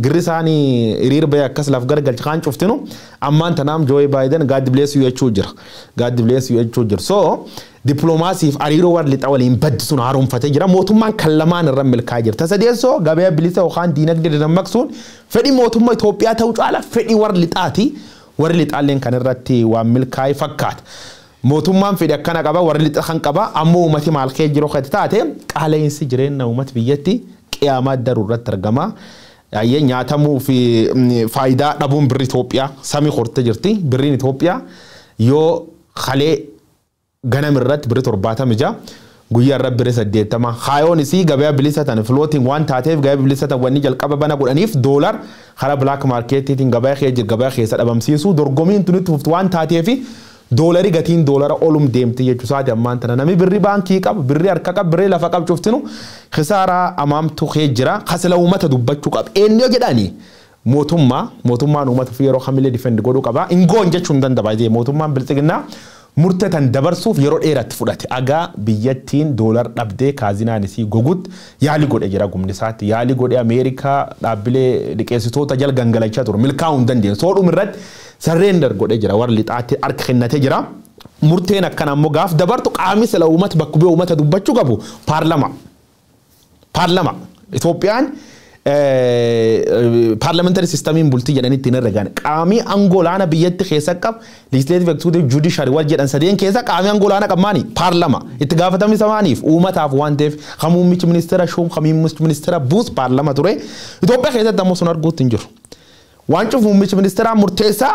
girrisaanii hiriir bahee akkas laf gargalcha kaan cuftinu ammaan tanaam Jooyi Baayidan God bless you jechuu jira. God bless you jechuu jira. So dippiloomaasiif hariiroo warra lixa waliin baddisuun haaromfatee jira. Mootummaan kan lamaan irra milkaa'ee jira. Sadeessoo gabaa bilisa yookaan diinagdee dadammaqsuun fedhii mootummaa Itoophiyaa ta'uu caala fedhii warra lixaati. Warri lixaalleen kan irratti waan milkaa'e fakkaata. Mootummaan fedhi akkana qaba warri lixa kan qaba ammoo uummati maal kee jiru kan taate qaala'insi jireenya uummata biyyatti qiyaamaa daruu irratti argama. Ayyee nyaatamuu fi faayidaa dhabuun birri Itoophiyaa samii hortee jirti. Birriin Itoophiyaa yoo kalee ganam irratti birri 76 guyyaa irra birri 80 kaayoon isii gabaa bilisa tan floating waan taateef gabaa bilisa tan wanni jalqaba bana godhaniif doolar karaa black marketiitiin gabaa kee jira gabaa keessa dhabamsiisuu dorgomiin tunitti fuftu waan taateef doolari gatiin doolara olum deemti jechuu isaati ammaan tana namni birri baankii qabu birri harka qabu birri lafa qabu cuftinu kisaaraa amaamtu kee jira kasila uummata dubbachuu qaba eenyu jedhani mootummaan uummata fi yeroo kamillee difendi godhuu qaba ingoon jechuu hin danda'a mootummaan biltsiginnaa murtee tan dabarsuuf yeroo dheeratti fudhate agaa biyyattiin doolar dhabdee kaazinaan isii gogutti yaali godhe jira gumni isaatti yaali godhe Ameerikaa dhaabbilee liqeessitoota jala gangalachaa ture milkaa'uu hin dandeenye soodhum irratti sarreendar godhe jira warri lixaatti harka kennatee jira murteen akkana ammoo gaaf dabartu qaamni sila uummata bakka bu'ee uummata dubbachuu qabu paarlama Itoophiyaan parliamentary systemiin bultii jedhanii ittiin herregan qaamni aangoo olaanaa biyyatti keessa qabu legislative executive judiciary wal jedhan sadeen keessa qaamni aangoo olaanaa qabu maani paarlama itti gaafatamni isa maaniif uummataaf waan ta'eef kan muummichi ministeera shuum kan muummichi ministeera buus paarlama ture Itoophiyaa keessatti ammoo sun arguutti hin jiru. Waan cufu muummichi ministeeraa murteessaa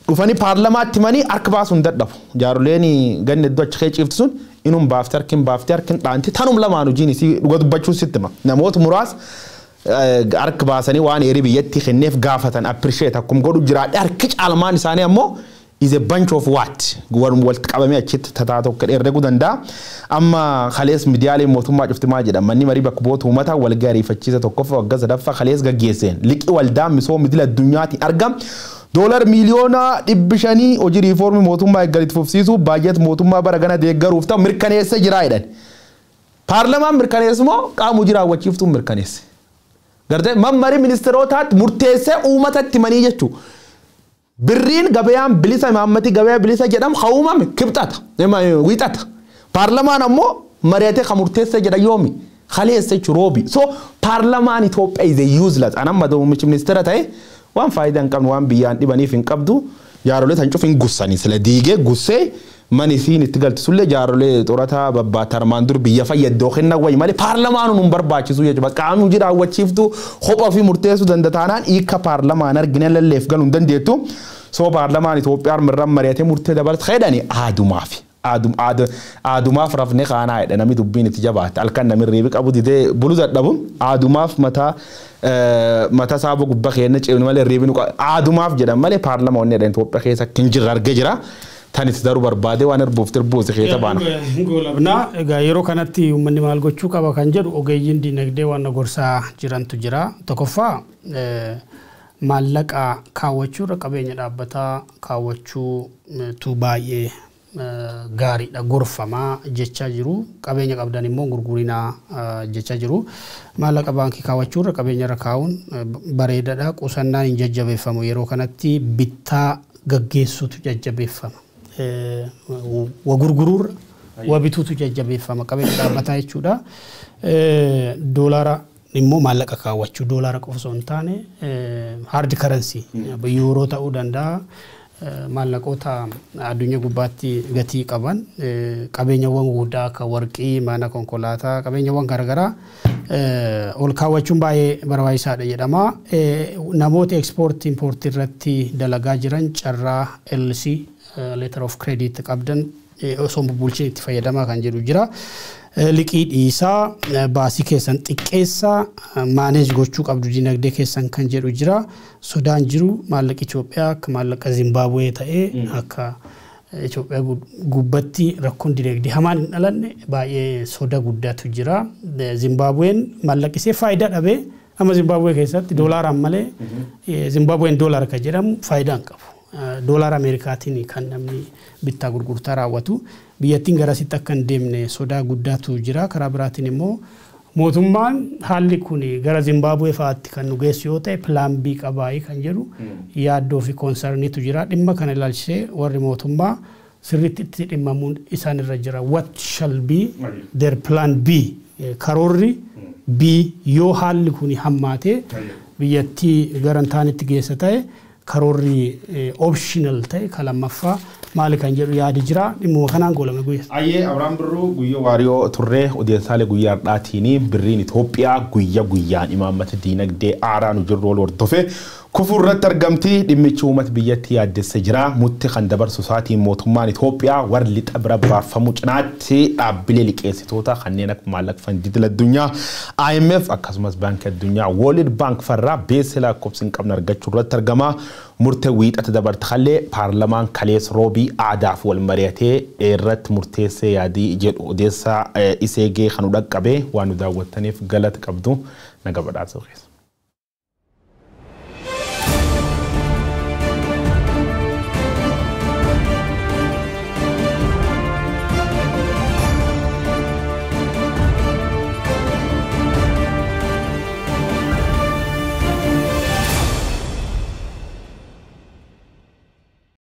dhufanii paarlamaatti himanii harka baasuu hin dadhabu. Jaaroleen ganna iddoo achi kee ciiftu sun inum baaftee harki hin baaftee harki hin dhaanti tanum lamaan hojiin isii dhuga dubbachuu sitti hima. Namoota muraasa Harka baasanii waan heerii biyyatti kenneef gaafatan appreciate akkum godhu jiraadhe harki caalmaan isaanii ammoo is a bunch of what warrum walitti qabamee achitti tataa tokko herreguu danda'a. Amma kalees miidiyaaleen mootummaa cufti maal jedhan manni marii bakka bu'oota uummataa walgahii ariifachiisa tokkoffaa waggaa sadaffaa kalees gaggeesseen liqii waldaa misooma idil addunyaatiin argam. Doolar 500,000,000 hojii riifoormii mootummaa eeggalitti fufsiisuu baay'eet mootummaa bara gana deeggaruuf ta'u mirkaneessa jira jedhan. Paarlamaan mirkaneessu moo qaama hojii raawwachiiftuun mirkaneesse? Gartee mammarii ministeerotaatti murteessee uummatatti himanii jechuudha. Birriin gabayaan bilisa imaammati gabayaa bilisa jedhamu haa uumame kibxata wiixata. Paarlamaan ammoo mari'atee kan murteessee jedha yoomi kaleessa jechuun roobi. So paarlamaan Itoophiyaa is a useless. Anamma muummichi ministeera ta'e waan faayidaa hin qabne waan biyyaan dhibaniif hin qabdu jaarolee tan cuf hin gussanii sila diigee gussee mani isiin itti galti sullee jaarolee xurataa babbaata armaan dur biyya fayyaddoo kennan wayi malee paarlamaan nun barbaachisu jechuudha. Qaamni hojii raawwachiiftu kophaa fi murteessuu danda'a taanaan hiika paarlamaan argina lalleef galuu hin dandeettu. So paarlamaan Itoophiyaa mirran mari'atee murtee dabalata jedhani aadumaaf. Aadumaaf rafne kaanaa jedha namni dubbiin itti jabaatte halkan namni reebi qabu didee bulu dadhabu aadumaaf mataa mataa saaba gubbaa keenya ceenu malee reebi nu aadumaaf jedhan malee paarlamaan jedhan Itoophiyaa keessa hin jirre argee jira. Tanis daruu barbaade waan erbuuf tirbuusi keessa baana. Goolabnaa egaa yeroo kanatti uummanni maal gochuu qaba kan jedhu ogeeyyiin dinagdee waan gorsaa jirantu jira. Tokkoffaa maallaqa kaawwachuu irra qabeenya dhaabbataa kaawwachuutu baay'ee gaariidha gorfamaa jechaa jiru. Qabeenya qabdan immoo gurgurinaa jechaa jiru. Maallaqa baankii kaawwachuu irra qabeenya irra kaa'uun bareedaadha. Qusannaan hin jajjabeeffamu yeroo kanatti bittaa gaggeessuutu jajjabeeffama. Wa gurguruurra wa bituutu jajjabeeffama qabeenya dhaabbataa jechuudha. Doolaara immoo maallaqa kaawwachuu doolaara qofa osoo hin taane hard currency yuuroo ta'uu danda'a. Maallaqoota addunyaa gubbaatti gatii qaban qabeenyawwan gurguddaa akka warqii, mana konkolaataa, qabeenyawwan garaagaraa ol kaawwachuun baay'ee barbaachisaadha jedhama. Namoota ekspoortii impoortii irratti dalagaa jiran carraa LC letter of credit qabdan osoo bulchiin itti fayyadamaa kan jedhu jira. Liqii dhiisaa baasii keessan xiqqeessaa maaneej gochuu qabdu dinagdee keessan kan jedhu jira. Sodaan jiru maallaqa Itoophiyaa akka maallaqa Zimbaabuwee ta'ee akka Itoophiyaa gubbatti rakkoon dinagdee hamaan hin dhalanne baay'ee soda guddaatu jira. Zimbaabuween maallaqisee faayidaa dhabee amma Zimbaabuwee keessatti doolaaraan malee Zimbaabuween doolaara kan jedhamu faayidaa hin qabu. Doolaara Ameerikaatiin kan namni bittaa gurgurtaa raawwatu biyyattiin garasitti akka hin deemne sodaa guddaatu jira. Karaa biraatiin immoo mootummaan haalli kun gara Zimbaabuwee fa'aatti kan nu geessu yoo ta'e pilaan B qabaayii kan jedhu yaaddoo fi koonsarniitu jira. Dhimma kana ilaalchisee warri mootummaa sirriitti itti dhimmamuun isaan irra jira. What shall be their plan B? Karoorri B yoo haalli kun hammaatee biyyattii gara hin taanetti geessa ta'e karoorri optional ta'e kan lammaffaa maali kan jedhu yaadi jira. Dhimmuma kanaan goolame guyyaa. Ayyee Abiraam Birruu guyyaa waariyoo turree odeessaalee guyyaa har'aatiin birriin Itoophiyaa guyyaa guyyaan imaammata diinagdee haaraa nu jirru wal hordofee kufuu irratti argamti. Dhimmichi uummata biyyattii yaaddessa jira. Mutti kan dabarsu isaatiin mootummaan Itoophiyaa warri lixa bira baafamuu cinaatti dhaabbilee liqeessitoota kanneen akka maallaqa fandii idil addunyaa IMF akkasumas baankii addunyaa World Bank farraa beessa lakkoofsa hin qabne argachuu irratti argama. Murtee wiixata dabarte kallee paarlamaan kalees roobii aadaaf wal mari'atee irratti murteessee yaadii jedhu odeessaa iseegee kan nu dhaqqabe waan nu daawwattaniif galata qabdu naga badhaasuu keessa.